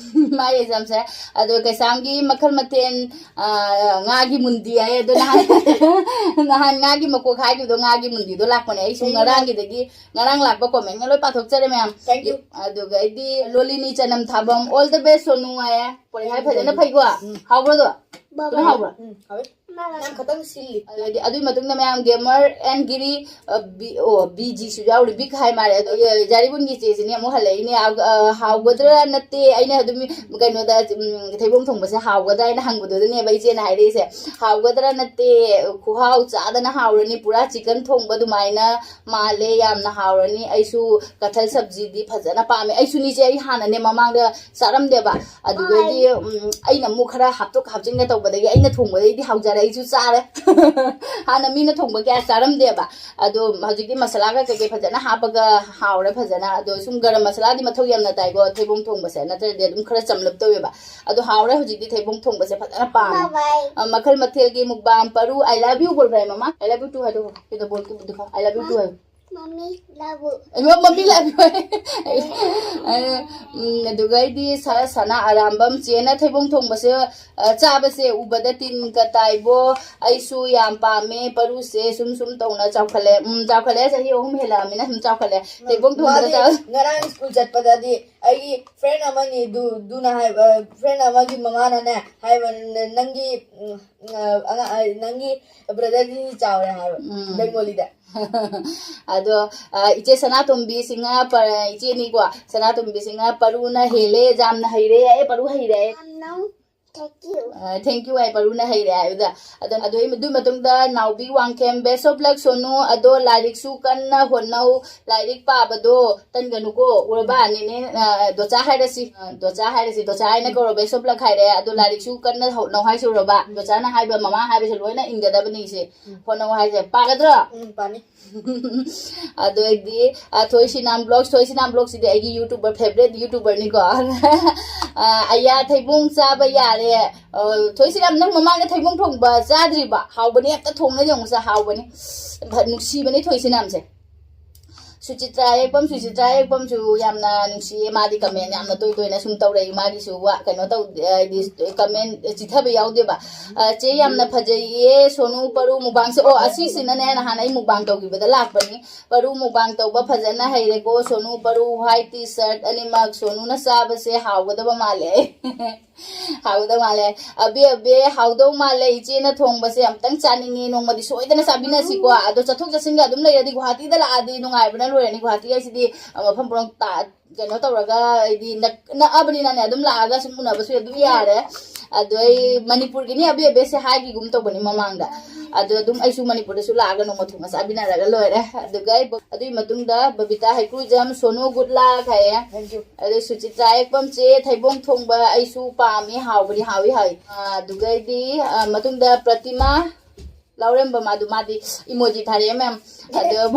ꯃꯥꯏ ꯑꯦꯛꯖꯥꯝꯁꯦ꯫ ꯑꯗꯣ ꯀꯩꯁꯥꯝꯒꯤ ꯃꯈꯜ ꯃꯊꯦꯜ, ꯑ, ꯉꯥꯒꯤ ꯃꯨꯟꯗꯤ ꯍꯥꯏ꯫ ꯑꯗꯣ ꯅꯍꯥꯟ ꯅꯍꯥꯟ ꯉꯥꯒꯤ ꯃꯀꯣꯛ ꯍꯥꯏꯈꯤꯕꯗꯣ, ꯉꯥꯒꯤ ꯃꯨꯟꯗꯤꯗꯣ ꯂꯥꯛꯄꯅꯦ꯫ ꯑꯩꯁꯨ ꯉꯔꯥꯡꯒꯤꯗꯒꯤ, ꯉꯔꯥꯡ ꯂꯥꯛꯄ ꯀꯣꯃꯦꯟꯒ ꯂꯣꯏ ꯄꯥꯊꯣꯛꯆꯔꯦ ꯃꯌꯥꯝ꯫ Thank you꯫ ꯑꯗꯨꯒ ꯑꯩꯗꯤ ꯂꯣꯂꯤꯅꯤ ꯆꯅꯝ ꯊꯥꯕꯝ, all the best ꯁꯣꯅꯨ ꯍꯥꯏꯌꯦ꯫ ꯄꯣꯔꯩ ꯍꯥꯏ ꯐꯖꯅ ꯐꯩꯀꯣ? ꯎꯝ꯫ ꯍꯥꯎꯕ꯭ꯔꯣ ꯑꯗꯣ? ꯑꯗꯨꯝ ꯍꯥꯎꯕ꯭ꯔꯣ? ꯎꯝ, ꯍꯥꯎꯋꯦ꯫ ꯌꯥꯝ ꯈꯇꯪ ꯁꯤꯜꯂꯤ꯫ ꯑꯗꯨꯗꯤ ꯑꯗꯨꯒꯤ ꯃꯇꯨꯡꯗ ꯃꯌꯥꯝ ꯒꯦꯃꯔ ꯑꯦꯟ ꯒꯤꯔꯤ, ꯑ, ꯕꯤ-, ꯑꯣ, ꯕꯤ ꯖꯤꯁꯨ ꯌꯥꯎꯔꯤ, ꯕꯤꯛ ꯍꯥꯏ ꯃꯥꯜꯂꯦ꯫ ꯑꯗꯣ, ꯑ, ꯖꯥꯔꯤꯕꯨꯟꯒꯤ ꯏꯆꯦꯁꯤꯅꯦ ꯑꯃꯨꯛ ꯍꯜꯂꯛꯏꯅꯦ꯫ ꯑ, ꯑ, ꯍꯥꯎꯒꯗ꯭ꯔꯥ ꯅꯠꯇꯦ, ꯑꯩꯅ ꯑꯗꯨꯝ ꯀꯩꯅꯣꯗ, ꯎꯝ, ꯊꯩꯕꯣꯡ ꯊꯣꯡꯕꯁꯦ ꯍꯥꯎꯒꯗ꯭ꯔꯥ ꯍꯥꯏꯅ ꯍꯪꯕꯗꯨꯗꯅꯦꯕ ꯏꯆꯦꯅ ꯍꯥꯏꯔꯛꯏꯁꯦ꯫ ꯍꯥꯎꯒꯗ꯭ꯔꯥ ꯅꯠꯇꯦ, ꯈꯨꯍꯥꯎ ꯆꯥꯗꯅ ꯍꯥꯎꯔꯅꯤ, ꯄꯨꯔꯥ ꯆꯤꯀꯟ ꯊꯣꯡꯕ ꯑꯗꯨꯃꯥꯏꯅ ꯃꯥꯜꯂꯦ, ꯌꯥꯝꯅ ꯍꯥꯎꯔꯅꯤ꯫ ꯑꯩꯁꯨ ꯀꯊꯜ ꯁꯕꯖꯤꯗꯤ ꯐꯖꯅ ꯄꯥꯝꯃꯦ꯫ ꯑꯩꯁꯨꯅꯤꯁꯦ, ꯑꯩ ꯍꯥꯟꯅꯅꯦ ꯃꯃꯥꯡꯗ ꯆꯥꯔꯝꯗꯦꯕ꯫ ꯑꯗꯨꯗꯩꯗꯤ, ꯎꯝ, ꯑꯩꯅ ꯑꯃꯨꯛ ꯈꯔ ꯍꯥꯞꯇꯣꯛ ꯍꯥꯞꯆꯤꯟꯒ ꯇꯧꯕꯗꯒꯤ ꯑꯩꯅ ꯊꯣꯡꯕꯗꯩꯗꯤ ꯍꯥꯎꯖꯔꯦ, ꯑꯩꯁꯨ ꯆꯥꯔꯦ꯫ ꯍꯥꯟꯅ ꯃꯤꯅ ꯊꯣꯡꯕ ꯀꯌꯥ ꯆꯥꯔꯝꯗꯦꯕ꯫ ꯑꯗꯣ ꯍꯧꯖꯤꯛꯇꯤ ꯃꯁꯥꯂꯥꯒ ꯀꯩꯀꯩ ꯐꯖꯅ ꯍꯥꯞꯄꯒ ꯍꯥꯎꯔꯦ ꯐꯖꯅ꯫ ꯑꯗꯣ ꯁꯨꯝ ꯒꯔꯝ ꯃꯁꯥꯂꯥꯗꯤ ꯃꯊꯧ ꯌꯥꯝꯅ ꯇꯥꯏꯀꯣ ꯊꯩꯕꯣꯡ ꯊꯣꯡꯕꯁꯦ, ꯅꯠꯇ꯭ꯔꯗꯤ ꯑꯗꯨꯝ ꯈꯔ ꯆꯝꯂꯞ ꯇꯧꯋꯦꯕ꯫ ꯑꯗꯣ ꯍꯥꯎꯔꯦ ꯍꯧꯖꯤꯛꯇꯤ ꯊꯩꯕꯣꯡ ꯊꯣꯡꯕꯁꯦ ꯐꯖꯅ ꯄꯥꯝꯃꯦ꯫ ꯕꯥꯏ ꯕꯥꯏ꯫ ꯑ, ꯃꯈꯜ ꯃꯊꯦꯜꯒꯤ ꯃꯨꯛꯕꯥꯡ ꯄꯔꯨ, "I love you" ꯕꯣꯜ ꯚꯥꯏ ꯃꯃꯥ꯫ "I love you too" ꯍꯥꯏꯗꯣ꯫ ꯀꯩꯗ ꯕꯣꯜ ꯇꯨꯕꯗꯨ ꯈ-, "I love you too" ꯍꯥꯏꯌꯨ꯫ ꯃꯝꯃꯤ ꯂꯥꯕꯨ꯫ ꯑꯩꯉꯣꯟ ꯃꯝꯃꯤ ꯂꯥꯕꯨ ꯍꯥꯏ꯫ ꯑꯩ, ꯎꯝ, ꯑꯗꯨꯒ ꯑꯩꯗꯤ ꯁ-, ꯁꯅꯥ ꯑꯔꯥꯝꯕꯝ ꯆꯦꯅ ꯊꯩꯕꯣꯡ ꯊꯣꯡꯕꯁꯦ, ꯑ, ꯆꯥꯕꯁꯦ ꯎꯕꯗ ꯇꯤꯟꯒ ꯇꯥꯏꯕꯣ꯫ ꯑꯩꯁꯨ ꯌꯥꯝ ꯄꯥꯝꯃꯦ ꯄꯔꯨꯁꯦ꯫ ꯁꯨꯝ ꯁꯨꯝ ꯇꯧꯅ ꯆꯥꯎꯈꯠꯂꯦ꯫ ꯎꯝ, ꯆꯥꯎꯈꯠꯂꯦ꯫ ꯆꯍꯤ ꯑꯍꯨꯝ ꯍꯦꯜꯂꯛꯑꯃꯤꯅ ꯁꯨꯝ ꯆꯥꯎꯈꯠꯂꯦ꯫ ꯊꯩꯕꯣꯡ ꯊꯣꯡꯕꯗ ꯃꯥꯗꯤ ꯆꯥ- ꯉꯔꯥꯡ ꯁ꯭ꯀꯨꯜ ꯆꯠꯄꯗꯗꯤ ꯑꯩꯒꯤ ꯐ꯭ꯔꯦꯟ ꯑꯃꯅꯤ ꯗꯨ-, ꯗꯨꯅ ꯍꯥꯏꯕ, ꯐ꯭ꯔꯦꯟ ꯑꯃꯒꯤ ꯃꯃꯥꯅꯅꯦ ꯍꯥꯏꯕ, "ꯅ-, ꯅꯪꯒꯤ, ꯎꯝ, ꯑ, ꯑꯉꯥꯡ, ꯑ, ꯅꯪꯒꯤ ꯕ꯭ꯔꯗꯔꯗꯤ ꯆꯥꯎꯔꯦ" ꯍꯥꯏꯕ, ꯎꯝ꯫ ꯕꯦꯡꯒꯣꯂꯤꯗ꯫ ꯑꯗꯣ, ꯑ, ꯏꯆꯦ ꯁꯅꯥꯇꯣꯝꯕꯤ ꯁꯤꯡꯍ ꯄ-, ꯏꯆꯦꯅꯤꯀꯣ, ꯁꯅꯥꯇꯣꯝꯕꯤ ꯁꯤꯡꯍ ꯄꯔꯨꯅ ꯍꯦꯜꯂꯦ, ꯌꯥꯝꯅ ꯍꯩꯔꯦ, ꯑꯦ, ꯄꯔꯨ ꯍꯩꯔꯦ꯫ ꯌꯥꯝꯅ thank you꯫ ꯑ, thank you ꯍꯥꯏ, ꯄꯔꯨꯅ ꯍꯩꯔꯦ ꯍꯥꯏꯕꯗ꯫ ꯑꯗꯣ, ꯑꯗꯨꯒꯤ, ꯑꯗꯨꯒꯤ ꯃꯇꯨꯡꯗ ꯅꯥꯎꯕꯤ Wangkhem, "Best of luck Sonu, ꯑꯗꯣ ꯂꯥꯏꯔꯤꯛꯁꯨ ꯀꯟꯅ ꯍꯣꯠꯅꯧ, ꯂꯥꯏꯔꯤꯛ ꯄꯥꯕꯗꯣ ꯇꯟꯒꯅꯨꯀꯣ", ꯎꯔꯕ? ꯅꯦꯅꯦ, ꯑ, ꯗꯣꯆꯥ ꯍꯥꯏꯔꯁꯤ, ꯑ, ꯗꯣꯆꯥ ꯍꯥꯏꯔꯁꯤ, ꯗꯣꯆꯥ ꯍꯥꯏꯅ ꯀꯧꯔꯣ, "Best of luck" ꯍꯥꯏꯔꯦ, ꯑꯗꯣ ꯂꯥꯏꯔꯤꯛꯁꯨ ꯀꯟꯅ ꯍꯣꯠꯅꯧ ꯍꯥꯏꯁꯤ ꯎꯔꯕ? ꯗꯣꯆꯥꯅ ꯍꯥꯏꯕ, ꯃꯃꯥ ꯍꯥꯏꯕꯁꯦ ꯂꯣꯏꯅ ꯏꯟꯒꯗꯕꯅꯤ ꯁꯦ꯫ ꯎꯝ꯫ ꯍꯣꯠꯅꯧ ꯍꯥꯏꯁꯦ ꯄꯥꯒꯗ꯭ꯔꯣ? ꯎꯝ, ꯄꯥꯅꯤ꯫ ꯑꯗꯨ ꯑꯣꯏꯗꯤ, ꯑ, ꯊꯣꯏꯁꯤꯅꯥꯝ ꯕ꯭ꯂꯣꯒꯁ, ꯊꯣꯏꯁꯤꯅꯥꯝ ꯕ꯭ꯂꯣꯒꯁꯤꯗꯤ ꯑꯩꯒꯤ YouTuber, favourite YouTuberꯅꯤꯀꯣ꯫ ꯑ, ꯑꯌꯥ, ꯊꯩꯕꯣꯡ ꯆꯥꯕ ꯌꯥꯔꯦ꯫ ꯑ, ꯊꯣꯏꯁꯤꯅꯥꯝ, ꯅꯪ ꯃꯃꯥꯡꯗ ꯊꯩꯕꯣꯡ ꯊꯣꯡꯕ ꯆꯥꯗ꯭ꯔꯤꯕ? ꯍꯥꯎꯕꯅꯦ, ꯑꯝꯇ ꯊꯣꯡꯅ ꯌꯦꯡꯉꯨꯁꯦ, ꯍꯥꯎꯕꯅꯦ꯫ ꯅꯨꯡꯁꯤꯕꯅꯦ ꯊꯣꯏꯁꯤꯅꯥꯝꯁꯦ꯫ ꯁꯨꯆꯤꯇ꯭ꯔꯥ ꯌꯦꯛꯄꯝ, ꯁꯨꯆꯤꯇ꯭ꯔꯥ ꯌꯦꯛꯄꯝꯁꯨ ꯌꯥꯝꯅ ꯅꯨꯡꯁꯤꯌꯦ꯫ ꯃꯥꯗꯤ ꯀꯃꯦꯟ ꯌꯥꯝꯅ ꯇꯣꯏ ꯇꯣꯏꯅ ꯁꯨꯝ ꯇꯧꯔꯛꯏ꯫ ꯃꯥꯒꯤꯁꯨ ꯋꯥ ꯀꯩꯅꯣ ꯇꯧ, ꯍꯥꯏꯗꯤ ꯀꯃꯦꯟ ꯆꯤꯊꯕ ꯌꯥꯎꯗꯦꯕ꯫ "ꯑ, ꯆꯦ, ꯌꯥꯝꯅ ꯐꯖꯩꯌꯦ ꯁꯣꯅꯨ ꯄꯔꯨ ꯃꯨꯛꯕꯥꯡꯁꯦ"꯫ ꯑꯣ, ꯑꯁꯤꯁꯤꯅꯅꯦ, ꯅꯍꯥꯟ ꯑꯩ ꯃꯨꯛꯕꯥꯡ ꯇꯧꯈꯤꯕꯗ ꯂꯥꯛꯄꯅꯤ꯫ "ꯄꯔꯨ ꯃꯨꯛꯕꯥꯡ ꯇꯧꯕ ꯐꯖꯅ ꯍꯩꯔꯦꯀꯣ ꯁꯣꯅꯨ ꯄꯔꯨ꯫ ꯋꯥꯏꯠ ꯇꯤ ꯁꯔꯠ ꯑꯅꯤꯃꯛ ꯁꯣꯅꯨꯅ ꯆꯥꯕꯁꯦ ꯍꯥꯎꯒꯗꯕ ꯃꯥꯜꯂꯦ"꯫ ꯍꯥꯎꯒꯗꯧ ꯃꯥꯜꯂꯦ꯫ "ꯑꯕꯦ, ꯑꯕꯦ, ꯍꯥꯎꯗꯧ ꯃꯥꯜꯂꯦ꯫ ꯏꯆꯦꯅ ꯊꯣꯡꯕꯁꯦ ꯑꯝꯇꯪ ꯆꯥꯅꯤꯡꯉꯤ꯫ ꯅꯣꯡꯃꯗꯤ ꯁꯣꯏꯗꯅ ꯆꯥꯃꯤꯟꯅꯁꯤꯀꯣ꯫ ꯑꯗꯣ ꯆꯠꯊꯣꯛ ꯆꯠꯁꯤꯟꯒ ꯑꯗꯨꯝ ꯂꯩꯔꯗꯤ, ꯒꯨꯍꯥꯇꯤꯗ ꯂꯥꯛꯑꯗꯤ ꯅꯨꯡꯉꯥꯏꯕꯅ ꯂꯣꯏꯔꯅꯤ꯫ ꯒꯨꯍꯥꯇꯤ ꯍꯥꯏꯁꯤꯗꯤ, ꯑ, ꯃꯐꯝ ꯄꯨꯝꯅꯃꯛ ꯇꯥ-, ꯀꯩꯅꯣ ꯇꯧꯔꯒ, ꯍꯥꯏꯗꯤ ꯅꯛ-, ꯅꯛꯑꯕꯅꯤꯅꯅꯦ, ꯑꯗꯨꯝ ꯂꯥꯛꯑꯒ ꯁꯨꯝ ꯎꯅꯕꯁꯨ ꯑꯗꯨꯝ ꯌꯥꯔꯦ꯫ ꯑꯗꯣ ꯑꯩ ꯃꯅꯤꯄꯨꯔꯒꯤꯅꯤ ꯑꯕꯦ ꯑꯕꯦꯁꯦ ꯍꯥꯏꯈꯤꯒꯨꯝ ꯇꯧꯕꯅꯤ ꯃꯃꯥꯡꯗ꯫ ꯑꯗꯣ ꯑꯗꯨꯝ ꯑꯩꯁꯨ ꯃꯅꯤꯄꯨꯔꯗꯁꯨ ꯂꯥꯛꯑꯒ ꯅꯣꯡꯃ ꯊꯣꯡꯕ ꯆꯥꯃꯤꯟꯅꯔꯒ ꯂꯣꯏꯔꯦ꯫ ꯑꯗꯨꯒ ꯑꯩ ꯕ-, ꯑꯗꯨꯒꯤ ꯃꯇꯨꯡꯗ ꯕꯕꯤꯇꯥ ꯍꯩꯀ꯭ꯔꯨꯖꯝ, "ꯁꯣꯅꯨ, ꯒꯨꯗ ꯂꯛ" ꯍꯥꯏꯌꯦ꯫ ꯑꯗꯩ ꯁꯨꯆꯤꯇ꯭ꯔꯥ ꯌꯦꯛꯄꯝ, "ꯆꯦ, ꯊꯩꯕꯣꯡ ꯊꯣꯡꯕ ꯑꯩꯁꯨ ꯄꯥꯝꯃꯤ, ꯍꯥꯎꯕꯅꯤ, ꯍꯥꯎꯏ, ꯍꯥꯎꯏ"꯫ ꯑ, ꯑꯗꯨꯒꯩꯗꯤ, ꯑ, ꯃꯇꯨꯡꯗ ꯄ꯭ꯔꯇꯤꯃꯥ ꯂꯥꯎꯔꯦꯝꯕꯝ, ꯑꯗꯨ ꯃꯥꯗꯤ ꯏꯃꯣꯖꯤ ꯊꯥꯔꯛꯑꯦ ꯃꯌꯥꯝ꯫ ꯑꯗꯣ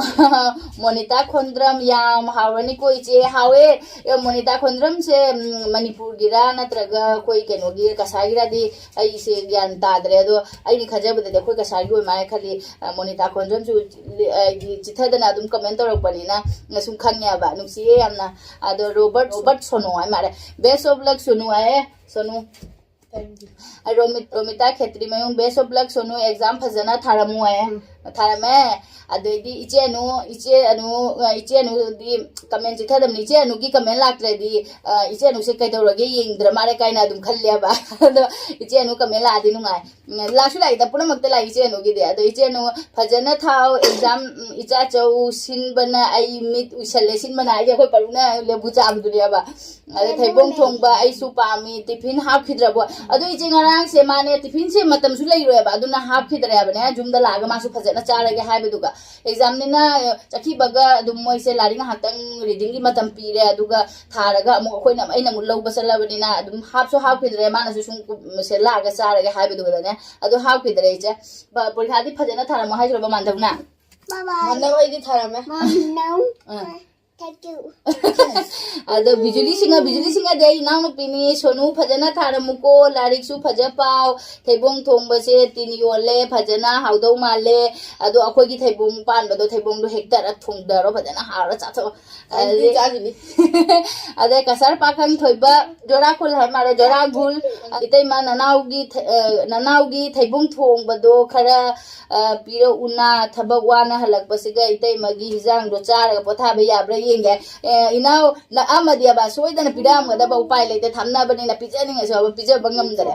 ꯃꯣꯅꯤꯇꯥ ꯈꯣꯟꯗ꯭ꯔꯝ, "ꯌꯥꯝ ꯍꯥꯎꯔꯅꯤꯀꯣ ꯏꯆꯦ"꯫ ꯍꯥꯎꯋꯦ꯫ ꯑꯦ, ꯃꯣꯅꯤꯇꯥ ꯈꯣꯟꯗ꯭ꯔꯝꯁꯦ, ꯎꯝ, ꯃꯅꯤꯄꯨꯔꯒꯤꯔꯥ ꯅꯠꯇ꯭ꯔꯒ ꯑꯩꯈꯣꯏ ꯀꯩꯅꯣꯒꯤ, ꯀꯁꯥꯔꯒꯤꯔꯥꯗꯤ ꯑꯩꯁꯦ ꯒ꯭ꯌꯥꯟ ꯇꯥꯗ꯭ꯔꯦ꯫ ꯑꯗꯣ ꯑꯩꯅ ꯈꯟꯖꯕꯗꯗꯤ ꯑꯩꯈꯣꯏ ꯀꯁꯥꯔꯒꯤ ꯑꯣꯏ ꯃꯥꯜꯂꯦ ꯈꯜꯂꯤ꯫ ꯑ, ꯃꯣꯅꯤꯇꯥ ꯈꯣꯟꯗ꯭ꯔꯝꯁꯨ, ꯑ, ꯍꯥꯏꯗꯤ ꯆꯤꯊꯗꯅ ꯑꯗꯨꯝ ꯀꯃꯦꯟ ꯇꯧꯔꯛꯄꯅꯤꯅ ꯁꯨꯝ ꯈꯪꯉꯦꯕ꯫ ꯅꯨꯡꯁꯤꯌꯦ ꯌꯥꯝꯅ꯫ ꯑꯗꯣ ꯔꯣꯕꯔꯠ, ꯔꯣꯕꯔꯠ ꯁꯣꯅꯨ ꯍꯥꯏ ꯃꯥꯜꯂꯦ꯫ "Best of luck ꯁꯣꯅꯨ" ꯍꯥꯏꯌꯦ꯫ ꯁꯣꯅꯨ꯫ ꯑꯩ ꯔꯣꯃꯤ-, ꯔꯣꯃꯤꯇꯥ ꯈꯦꯇ꯭ꯔꯤꯃꯌꯨꯝ, "Best of luck Sonu, exam ꯐꯖꯅ ꯊꯥꯔꯝꯃꯨ" ꯍꯥꯏꯌꯦ꯫ ꯎꯝ꯫ ꯊꯥꯔꯝꯃꯦ꯫ ꯑꯗꯩꯗꯤ ꯏꯆꯦ ꯑꯅꯨ, ꯏꯆꯦ ꯑꯅꯨ, ꯑ, ꯏꯆꯦ ꯑꯅꯨꯗꯤ ꯀꯃꯦꯟ ꯆꯤꯊꯗꯕꯅꯤ꯫ ꯏꯆꯦ ꯑꯅꯨꯒꯤ ꯀꯃꯦꯟ ꯂꯥꯛꯇ꯭ꯔꯗꯤ, ꯑ, ꯏꯆꯦ ꯑꯅꯨꯁꯦ ꯀꯩꯗꯧꯔꯒꯦ, ꯌꯦꯡꯗ꯭ꯔ ꯃꯥꯜꯂꯦ ꯀꯥꯏꯅ ꯑꯗꯨꯝ ꯈꯜꯂꯦꯕ꯫ ꯑꯗꯣ ꯏꯆꯦ ꯑꯅꯨ ꯀꯃꯦꯟ ꯂꯥꯛꯑꯗꯤ ꯅꯨꯡꯉꯥꯏ꯫ ꯎꯝ, ꯂꯥꯛꯁꯨ ꯂꯥꯛꯏꯗ, ꯄꯨꯝꯅꯃꯛꯇ ꯂꯥꯛꯏ ꯏꯆꯦ ꯑꯅꯨꯒꯤꯗꯤ꯫ ꯑꯗꯣ ꯏꯆꯦ ꯑꯅꯨ, "ꯐꯖꯅ ꯊꯥꯎ, exam, ꯎꯝ, ꯏꯆꯥ ꯆꯧ ꯁꯤꯟꯕꯅ ꯑꯩ ꯃꯤꯠ ꯎꯏꯁꯜꯂꯦ"꯫ ꯁꯤꯟꯕꯅ ꯍꯥꯏꯗꯤ ꯑꯩꯈꯣꯏ ꯄꯔꯨꯅ ꯂꯦꯕꯨ ꯆꯥꯕꯗꯨꯅꯦꯕ꯫ ꯑꯗ "ꯊꯩꯕꯣꯡ ꯊꯣꯡꯕ ꯑꯩꯁꯨ ꯄꯥꯝꯃꯤ, ꯇꯤꯐꯤꯟ ꯍꯥꯞꯈꯤꯗ꯭ꯔꯕꯣ?" ꯑꯗꯨ ꯏꯆꯦ, ꯉꯔꯥꯡꯁꯦ ꯃꯥꯅꯦ ꯇꯤꯐꯤꯟꯁꯦ ꯃꯇꯝꯁꯨ ꯂꯩꯔꯣꯏꯕ, ꯑꯗꯨꯅ ꯍꯥꯞꯈꯤꯗ꯭ꯔꯦ ꯍꯥꯏꯕꯅꯦ꯫ ꯌꯨꯝꯗ ꯂꯥꯛꯑꯒ ꯃꯥꯁꯨ ꯐꯖꯅ ꯆꯥꯔꯒꯦ ꯍꯥꯏꯕꯗꯨꯒ, examꯅꯤꯅ ꯆꯠꯈꯤꯕꯒ ꯑꯗꯨꯝ ꯃꯣꯏꯁꯦ ꯂꯥꯏꯔꯤꯛ ꯉꯥꯏꯍꯥꯛꯇꯪ readingꯒꯤ ꯃꯇꯝ ꯄꯤꯔꯦ, ꯑꯗꯨꯒ ꯊꯥꯔꯒ ꯑꯃꯨꯛ ꯑꯩꯈꯣꯏꯅ, ꯑꯩꯅ ꯑꯃꯨꯛ ꯂꯧꯕ ꯆꯠꯂꯕꯅꯤꯅ ꯑꯗꯨꯝ ꯍꯥꯞꯁꯨ ꯍꯥꯞꯈꯤꯗ꯭ꯔꯦ꯫ ꯃꯥꯅꯁꯨ ꯁꯨꯝ ꯁꯦ ꯂꯥꯛꯑꯒ ꯆꯥꯔꯒꯦ ꯍꯥꯏꯕꯗꯨꯒꯗꯅꯦ, ꯑꯗꯨ ꯍꯥꯞꯈꯤꯗ꯭ꯔꯦ ꯏꯆꯦ꯫ ꯕ-, ꯄꯔꯤꯈꯥꯗꯤ ꯐꯖꯅ ꯊꯥꯔꯝꯃꯣ ꯍꯥꯏꯁꯤꯔꯣ ꯃꯃꯥꯟꯗꯧꯅ? ꯃꯃꯥꯟꯗꯧ ꯑꯩꯗꯤ ꯊꯥꯔꯝꯃꯦ꯫ ꯃꯃꯥꯟꯗꯧ꯫ ꯑꯥ꯫ ꯑꯗꯣ ꯕꯤꯖꯨꯂꯤ ꯁꯤꯡꯍ, ꯕꯤꯖꯨꯂꯤ ꯁꯤꯡꯍꯗꯤ ꯑꯩ ꯏꯅꯥꯎꯅꯨꯄꯤꯅꯤ꯫ ꯁꯣꯅꯨ, ꯐꯖꯅ ꯊꯥꯔꯝꯃꯨꯀꯣ, ꯂꯥꯏꯔꯤꯛꯁꯨ ꯐꯖ ꯄꯥꯎ꯫ ꯊꯩꯕꯣꯡ ꯊꯣꯡꯕꯁꯦ ꯇꯤꯟ ꯌꯣꯜꯂꯦ, ꯐꯖꯅ ꯍꯥꯎꯗꯧ ꯃꯥꯜꯂꯦ꯫ ꯑꯗꯣ ꯑꯩꯈꯣꯏꯒꯤ ꯊꯩꯕꯣꯡ ꯄꯥꯟꯕꯗꯣ, ꯊꯩꯕꯣꯡꯗꯣ ꯍꯦꯛꯇꯔ ꯊꯣꯡꯗꯔꯣ, ꯐꯖꯅ ꯍꯥꯎꯔ ꯆꯥꯊꯣꯛꯑꯣ꯫ ꯑꯗꯨꯗꯤ ꯆꯥꯈꯤꯅꯤ꯫ ꯑꯗꯩ ꯀꯁꯥꯔ ꯄꯥꯈꯪ ꯊꯣꯏꯕ, ꯖꯣꯔꯥ ꯈꯨꯜ ꯍꯥꯏ ꯃꯥꯜꯂꯦ, ꯖꯣꯔꯥ ꯒꯨꯜ꯫ ꯏꯇꯩꯃ, ꯅꯅꯥꯎꯒꯤ ꯊ-, ꯑ, ꯅꯅꯥꯎꯒꯤ ꯊꯩꯕꯣꯡ ꯊꯣꯡꯕꯗꯣ ꯈꯔ, ꯑ, ꯄꯤꯔꯛꯎꯅ, ꯊꯕꯛ ꯋꯥꯅ ꯍꯜꯂꯛꯄꯁꯤꯒ ꯏꯇꯩꯃꯒꯤ ꯍꯤꯟꯖꯥꯡꯗꯣ ꯆꯥꯔꯒ ꯄꯣꯊꯥꯕ ꯌꯥꯕ꯭ꯔꯥ ꯌꯦꯡꯒꯦ꯫ ꯑꯦ, ꯏꯅꯥꯎ, ꯅꯛꯑꯝꯃꯗꯤ ꯑꯕ ꯁꯣꯏꯗꯅ ꯄꯤꯔꯛꯑꯝꯒꯗꯕ, ꯎꯄꯥꯏ ꯂꯩꯇꯦ, ꯊꯝꯅꯕꯅꯤꯅ ꯄꯤꯖꯅꯤꯡꯉꯁꯨ ꯑꯕ ꯄꯤꯖꯕ ꯉꯝꯗꯔꯦ꯫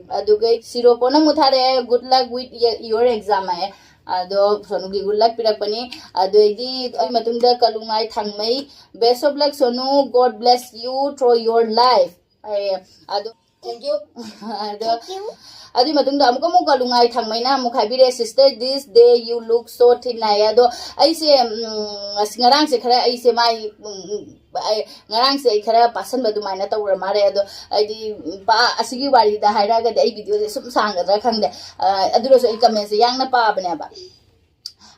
ꯑꯗꯨꯒ ꯁꯤꯔꯣ ꯀꯣꯟꯅ ꯑꯃꯨꯛ ꯊꯥꯔꯛꯑꯦ, "Good luck with your, your exam" ꯍꯥꯏꯌꯦ꯫ ꯑꯗꯣ ꯁꯣꯅꯨꯒꯤ good luck ꯄꯤꯔꯛꯄꯅꯤ꯫ ꯑꯗꯨꯗꯩꯗꯤ ꯑꯗꯨꯒꯤ ꯃꯇꯨꯡꯗ ꯀꯂꯨꯉꯥꯏ ꯊꯥꯡꯃꯩ, "Best of luck, Sonu, God bless you through your life" ꯍꯥꯏꯌꯦ꯫ ꯑꯗꯣ Thank you. ꯑꯗꯣ ꯑꯗꯨꯒꯤ ꯃꯇꯨꯡꯗ ꯑꯃꯨꯛꯀ ꯑꯃꯨꯛ ꯀꯂꯨꯉꯥꯏ ꯊꯥꯡꯃꯩꯅ ꯑꯃꯨꯛ ꯍꯥꯏꯕꯤꯔꯦ, "Sister, this day you look so thin" ꯍꯥꯏꯌꯦ꯫ ꯑꯗꯣ ꯑꯩꯁꯦ, ꯎꯝ, ꯑꯁ, ꯉꯔꯥꯡꯁꯦ ꯈꯔ ꯑꯩꯁꯦ ꯃꯥꯏ, ꯎꯝ, ꯎꯝ, ꯑꯩ, ꯉꯔꯥꯡꯁꯦ ꯑꯩ ꯈꯔ ꯄꯥꯁꯟꯕ ꯑꯗꯨꯃꯥꯏꯅ ꯇꯧꯔ ꯃꯥꯜꯂꯦ꯫ ꯑꯗꯣ ꯑꯩꯗꯤ, ꯎꯝ, ꯄꯥ-, ꯑꯁꯤꯒꯤ ꯋꯥꯔꯤꯗ ꯍꯥꯏꯔꯛꯑꯒꯗꯤ ꯑꯩ ꯚꯤꯗꯤꯑꯣꯁꯦ ꯁꯨꯝ ꯁꯥꯡꯒꯗ꯭ꯔꯥ ꯈꯪꯗꯦ꯫ ꯑ, ꯑꯗꯨ ꯑꯣꯏꯔꯁꯨ ꯑꯩ ꯀꯃꯦꯟꯁꯦ ꯌꯥꯡꯅ ꯄꯥꯕꯅꯦꯕ꯫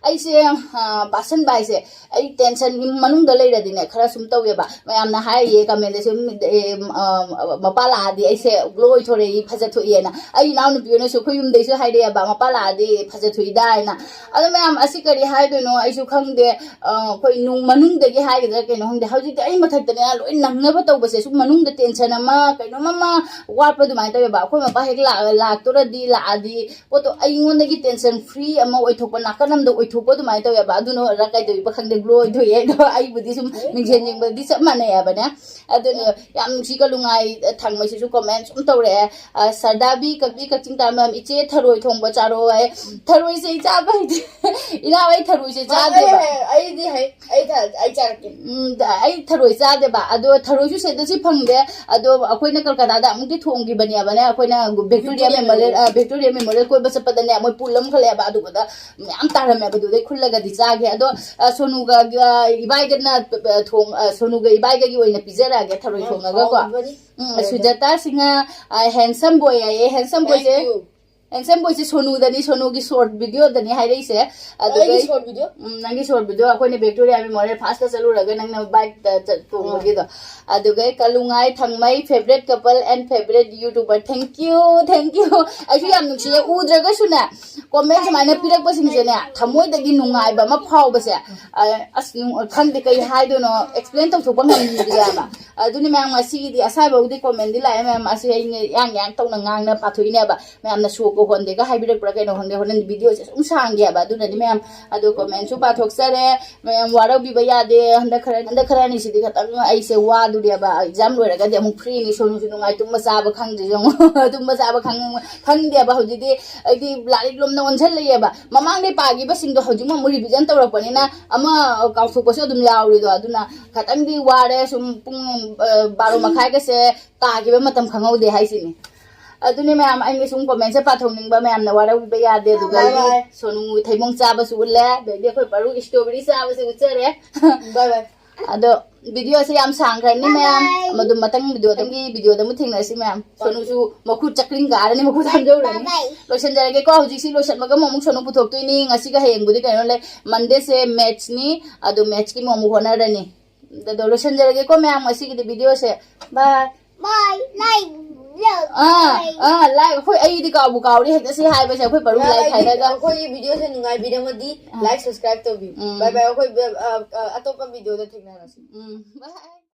ꯑꯩꯁꯦ, ꯑ, ꯄꯥꯁꯟꯕ ꯍꯥꯏꯁꯦ, ꯑꯩ ꯇꯦꯟꯁꯟ ꯃꯅꯨꯡꯗ ꯂꯩꯔꯗꯤꯅꯦ, ꯈꯔ ꯁꯨꯝ ꯇꯧꯋꯦꯕ꯫ ꯃꯌꯥꯝꯅ ꯍꯥꯏꯔꯤꯌꯦ ꯀꯃꯦꯟꯗ ꯁꯨꯝ, ꯑꯦ, ꯑ, ꯃꯄꯥ ꯂꯥꯛꯑꯗꯤ ꯑꯩꯁꯦ ꯒ꯭ꯂꯣ ꯑꯣꯏꯊꯣꯔꯛꯏ, ꯐꯖꯊꯣꯛꯏꯅ꯫ ꯑꯩ ꯏꯅꯥꯎꯅꯨꯄꯤ ꯍꯣꯏꯅꯁꯨ ꯑꯩꯈꯣꯏ ꯌꯨꯝꯗꯩꯁꯨ ꯍꯥꯏꯔꯛꯑꯦꯕ, "ꯃꯄꯥ ꯂꯥꯛꯑꯗꯤ ꯐꯖꯊꯣꯛꯏꯗ" ꯍꯥꯏꯅ꯫ ꯑꯗꯣ ꯃꯌꯥꯝ, ꯑꯁꯤ ꯀꯔꯤ ꯍꯥꯏꯗꯣꯏꯅꯣ ꯑꯩꯁꯨ ꯈꯪꯗꯦ꯫ ꯑ, ꯑꯩꯈꯣꯏ ꯅꯨꯡ-, ꯃꯅꯨꯡꯗꯒꯤ ꯍꯥꯏꯒꯗ꯭ꯔꯥ ꯀꯩꯅꯣ ꯈꯪꯗꯦ, ꯍꯧꯖꯤꯛꯇꯤ ꯑꯩ ꯃꯊꯛꯇꯅꯦ ꯂꯣꯏ ꯅꯪꯅꯕ ꯇꯧꯕꯁꯦ, ꯁꯨꯝ ꯃꯅꯨꯡꯗ ꯇꯦꯟꯁꯟ ꯑꯃ, ꯀꯩꯅꯣꯝ ꯑꯃ ꯋꯥꯠꯄ ꯑꯗꯨꯃꯥꯏꯅ ꯇꯧꯋꯦꯕ꯫ ꯑꯩꯈꯣꯏ ꯃꯄꯥ ꯍꯦꯛ ꯂꯥꯛ-, ꯂꯥꯛꯇꯣꯔꯗꯤ, ꯂꯥꯛꯑꯗꯤ ꯄꯣꯠꯇꯣ ꯑꯩꯉꯣꯟꯗꯒꯤ ꯇꯦꯟꯁꯟ ꯐ꯭ꯔꯤ ꯑꯃ ꯑꯣꯏꯊꯣꯛꯄ, ꯅꯥꯀꯟ ꯑꯃꯗ ꯑꯣꯏꯊꯣꯛꯄ ꯑꯗꯨꯃꯥꯏꯅ ꯇꯧꯋꯦꯕ꯫ ꯑꯗꯨꯅ ꯑꯣꯏꯔ ꯀꯩꯗꯧꯔꯤꯕ ꯈꯪꯗꯦ, ꯒ꯭ꯂꯣ ꯑꯣꯏꯊꯣꯛꯑꯦ꯫ ꯑꯗꯣ ꯑꯩꯕꯨꯗꯤ ꯁꯨꯝ ꯃꯤꯡꯁꯦꯟ ꯌꯦꯡꯕꯗꯗꯤ ꯆꯞ ꯃꯥꯟꯅꯩ ꯍꯥꯏꯕꯅꯦ꯫ ꯑꯗꯨꯅ ꯌꯥꯝ ꯅꯨꯡꯁꯤ, ꯀꯂꯨꯉꯥꯏ ꯊꯥꯡꯃꯩꯁꯤꯁꯨ ꯀꯣꯃꯦꯟ ꯁꯨꯝ ꯇꯧꯔꯛꯑꯦ꯫ ꯑ, ꯁꯔꯗꯥꯕꯤ ꯀꯛꯄꯤ ꯀꯛꯆꯤꯡ ꯇꯥꯃꯦꯝ, "ꯏꯆꯦ, ꯊꯔꯣꯏ ꯊꯣꯡꯕ ꯆꯥꯔꯣ" ꯍꯥꯏ꯫ ꯊꯔꯣꯏꯁꯦ ꯑꯩ ꯆꯥꯕ ꯍꯩꯇꯦ꯫ ꯏꯅꯥꯎ, ꯑꯩ ꯊꯔꯣꯏꯁꯦ ꯆꯥꯗꯦꯕ꯫ ꯑꯩ, ꯑꯩꯗꯤ ꯍꯩ, ꯑꯩ ꯊ-, ꯑꯩ ꯆꯥꯔꯛꯀꯦ꯫ ꯎꯝ, ꯗ-, ꯑꯩ ꯊꯔꯣꯏ ꯆꯥꯗꯦꯕ꯫ ꯑꯗꯣ ꯊꯔꯣꯏꯁꯨ ꯁꯤꯗ ꯁꯤ ꯐꯪꯗꯦ꯫ ꯑꯗꯣ ꯑꯩꯈꯣꯏꯅ ꯀꯜꯀꯇꯥꯗ ꯑꯃꯨꯛꯇꯤ ꯊꯣꯡꯈꯤꯕꯅꯦꯕꯅꯦ꯫ ꯑꯩꯈꯣꯏꯅ ꯚꯤꯛꯇꯣꯔꯤꯌꯥ ꯚꯤꯛꯇꯣꯔꯤꯌꯥ ꯃꯦꯃꯣꯔꯤꯌꯦꯜ, ꯃꯦꯃꯣꯔꯤꯌꯦꯜ꯫ ꯑ, ꯚꯤꯛꯇꯣꯔꯤꯌꯥ ꯃꯦꯃꯣꯔꯤꯌꯦꯜ ꯀꯣꯏꯕ ꯆꯠꯄꯗꯅꯦ, ꯃꯣꯏ ꯄꯨꯜ ꯑꯃꯈꯛ ꯂꯩꯑꯦꯕ꯫ ꯑꯗꯨꯒꯗ ꯃꯌꯥꯝ ꯇꯥꯔꯝꯃꯦꯕ꯫ ꯑꯗꯨꯗꯩ ꯈꯨꯜꯂꯒꯗꯤ ꯆꯥꯒꯦ꯫ ꯑꯗꯣ, ꯑ, ꯁꯣꯅꯨꯒ, ꯑ, ꯏꯕꯥꯏꯒꯅ, ꯑ, ꯊꯣꯡ-, ꯑ, ꯁꯣꯅꯨꯒ ꯏꯕꯥꯏꯒꯒꯤ ꯑꯣꯏꯅ ꯄꯤꯖꯔꯛꯑꯒꯦ ꯊꯔꯣꯏ ꯊꯣꯡꯉꯒꯀꯣ꯫ ꯍꯥꯎꯕꯅꯤ꯫ ꯎꯝ, ꯍꯥꯎꯕꯅꯤ꯫ ꯁꯨꯖꯥꯇꯥ ꯁꯤꯡꯍ, ꯑ, handsome boy ꯍꯥꯏꯌꯦ꯫ Handsome boyꯁꯦ꯫ Thank you. Handsome boyꯁꯦ ꯁꯣꯅꯨꯗꯅꯤ, ꯁꯣꯅꯨꯒꯤ short videoꯗꯅꯤ ꯍꯥꯏꯔꯛꯏꯁꯦ꯫ ꯑꯗꯨꯒ ꯑꯩꯒꯤ short video? ꯎꯝ, ꯅꯪꯒꯤ short video ꯑꯩꯈꯣꯏꯅ Victoria Memorial fastꯇ ꯆꯠꯂꯨꯔꯒ ꯅꯪꯅ bikeꯇ ꯆꯠ- ꯇꯣꯡꯕꯒꯤꯗꯣ꯫ ꯑꯗꯨꯒ ꯀꯂꯨꯉꯥꯏ ꯊꯪꯃꯩ, favorite couple and favorite YouTuber, thank you, thank you. ꯑꯩꯁꯨ ꯌꯥꯝ ꯅꯨꯡꯁꯤꯌꯦ, ꯎꯗ꯭ꯔꯒꯁꯨꯅꯦ, comment ꯁꯨꯃꯥꯏꯅ ꯄꯤꯔꯛꯄꯁꯤꯡꯁꯦꯅꯦ, ꯊꯃꯣꯏꯗꯒꯤ ꯅꯨꯡꯉꯥꯏꯕ ꯑꯃ ꯐꯥꯎꯕꯁꯦ꯫ ꯑ, ꯑꯁ ꯅꯨꯡ- ꯈꯪꯗꯦ ꯀꯩ ꯍꯥꯏꯗꯣꯏꯅꯣ, explain ꯇꯧꯊꯣꯛꯄ ꯉꯝꯗ꯭ꯔꯦꯕ꯫ ꯑꯗꯨꯅꯤ ꯃꯌꯥꯝ, ꯉꯁꯤꯒꯤꯗꯤ ꯑꯁꯥꯏꯐꯥꯎꯗꯤ commentꯗꯤ ꯂꯥꯛꯑꯦ ꯃꯌꯥꯝ, ꯑꯁꯤ ꯑꯩꯅ ꯌꯥꯡ ꯌꯥꯡ ꯇꯧꯅ ꯉꯥꯡꯅ ꯄꯥꯊꯣꯛꯏꯅꯦꯕ꯫ ꯃꯌꯥꯝꯅ ꯁꯣꯛꯄ ꯍꯣꯟꯗꯦꯒ ꯍꯥꯏꯕꯤꯔꯛꯄ꯭ꯔꯥ ꯀꯩꯅꯣ ꯈꯪꯗꯦ, ꯍꯣꯔꯦꯟ videoꯁꯦ ꯁꯨꯝ ꯁꯥꯡꯒꯦꯕ꯫ ꯑꯗꯨꯅꯗꯤ ꯃꯌꯥꯝ ꯑꯗꯣ commentꯁꯨ ꯄꯥꯊꯣꯛꯆꯔꯦ꯫ ꯃꯌꯥꯝ ꯋꯥꯔꯧꯕꯤꯕ ꯌꯥꯗꯦ꯫ ꯍꯟꯗꯛ ꯈꯔ ꯍꯟꯗꯛ ꯈꯔ ꯑꯅꯤꯁꯤꯗꯤ ꯈꯤꯇꯪ ꯑꯩꯁꯦ ꯋꯥꯗꯣꯔꯦꯕ, exam ꯂꯣꯏꯔꯒꯗꯤ ꯑꯃꯨꯛ freeꯅꯤ꯫ ꯁꯣꯅꯨꯁꯨ ꯅꯨꯡꯉꯥꯏ, ꯇꯨꯝꯕ ꯆꯥꯕ ꯈꯪꯗ꯭ꯔꯤꯁꯦ ꯌꯦꯡꯉꯣ꯫ ꯇꯨꯝꯕ ꯆꯥꯕ ꯈꯪ- ꯈꯪꯗꯦꯕ꯫ ꯍꯧꯖꯤꯛꯇꯤ ꯑꯩꯗꯤ ꯂꯥꯏꯔꯤꯛ ꯂꯣꯝꯗ ꯑꯣꯟꯁꯤꯜꯂꯛꯑꯦꯕ꯫ ꯃꯃꯥꯡꯗꯩ ꯄꯥꯈꯤꯕꯁꯤꯡꯗꯣ ꯍꯧꯖꯤꯛ ꯑꯃꯨꯛ revision ꯇꯧꯔꯛꯄꯅꯤꯅ ꯑꯃ ꯀꯥꯎꯊꯣꯛꯄꯁꯨ ꯑꯗꯨꯝ ꯌꯥꯎꯔꯤꯗꯣ꯫ ꯑꯗꯨꯅ ꯈꯤꯇꯪꯗꯤ ꯋꯥꯔꯦ꯫ ꯁꯨꯝ ꯄꯨꯡ ꯑ, ꯕꯥꯔꯣ ꯃꯈꯥꯏꯒꯁꯦ ꯇꯥꯈꯤꯕ ꯃꯇꯝ ꯈꯪꯍꯧꯗꯦ ꯍꯥꯏꯁꯤꯅꯤ꯫ ꯑꯗꯨꯅꯤ ꯃꯌꯥꯝ, ꯑꯩꯅ ꯁꯨꯝ commentꯁꯦ ꯄꯥꯊꯣꯛꯅꯤꯡꯕ, ꯃꯌꯥꯝꯅ ꯋꯥꯔꯧꯕꯤꯕ ꯌꯥꯗꯦ꯫ ꯑꯗꯨꯒ Bye bye. ꯁꯣꯅꯨ ꯊꯩꯕꯣꯡ ꯆꯥꯕꯁꯨ ꯎꯠꯂꯦ, ꯑꯗꯩꯗꯤ ꯑꯩꯈꯣꯏ ꯄꯔꯨ strawberry ꯆꯥꯕꯁꯨ ꯎꯠꯆꯔꯦ꯫ Bye bye. ꯑꯗꯣ videoꯁꯦ ꯌꯥꯝ ꯁꯥꯡꯈ꯭ꯔꯅꯤ ꯃꯌꯥꯝ, ꯑꯗꯨꯝ ꯃꯊꯪ videoꯗꯒꯤ videoꯗ ꯑꯃꯨꯛ ꯊꯦꯡꯅꯔꯁꯤ ꯃꯌꯥꯝ꯫ ꯁꯣꯅꯨꯁꯨ ꯃꯈꯨꯠ ꯆꯀ꯭ꯔꯤꯡ ꯀꯥꯔꯅꯤ, ꯃꯈꯨꯠ ꯍꯥꯝꯖꯧꯔꯅꯤ꯫ ꯂꯣꯏꯁꯤꯟꯖꯔꯒꯦꯀꯣ꯫ ꯍꯧꯖꯤꯛꯁꯤ ꯂꯣꯏꯁꯤꯟꯕꯒ ꯑꯃꯨꯛ ꯁꯣꯅꯨ ꯄꯨꯊꯣꯛꯇꯣꯏꯅꯤ꯫ ꯉꯁꯤꯒ ꯍꯌꯦꯡꯕꯨꯗꯤ ꯀꯩꯅꯣ ꯂꯩ, Mondayꯁꯦ mathsꯅꯤ, ꯑꯗꯣ mathsꯀꯤ ꯑꯃꯨꯛ ꯍꯣꯠꯅꯔꯅꯤ꯫ ꯑꯗꯣ ꯂꯣꯏꯁꯤꯟꯖꯔꯒꯦꯀꯣ ꯃꯌꯥꯝ, ꯉꯁꯤꯒꯤꯗꯤ videoꯁꯦ꯫ Bye. Bye. Like. ꯑꯥ ꯑꯥ, like ꯑꯩꯈꯣꯏ, ꯑꯩꯗꯤ ꯀꯥꯎꯕꯨ ꯀꯥꯎꯔꯦ ꯍꯦꯛꯇ ꯁꯤ ꯍꯥꯏꯕꯁꯦ꯫ ꯑꯩꯈꯣꯏ ꯄꯔꯨ like ꯍꯥꯏꯔꯒ ꯑꯩꯈꯣꯏꯒꯤ videoꯁꯦ ꯅꯨꯡꯉꯥꯏꯕꯤꯔꯝꯃꯗꯤ like, subscribe ꯇꯧꯕꯤꯌꯨ꯫ ꯎꯝ. Bye bye. ꯑꯩꯈꯣꯏ ꯑ, ꯑ, ꯑꯇꯣꯞꯄ videoꯗ ꯊꯦꯡꯅꯔꯁꯤ꯫ ꯎꯝ, bye.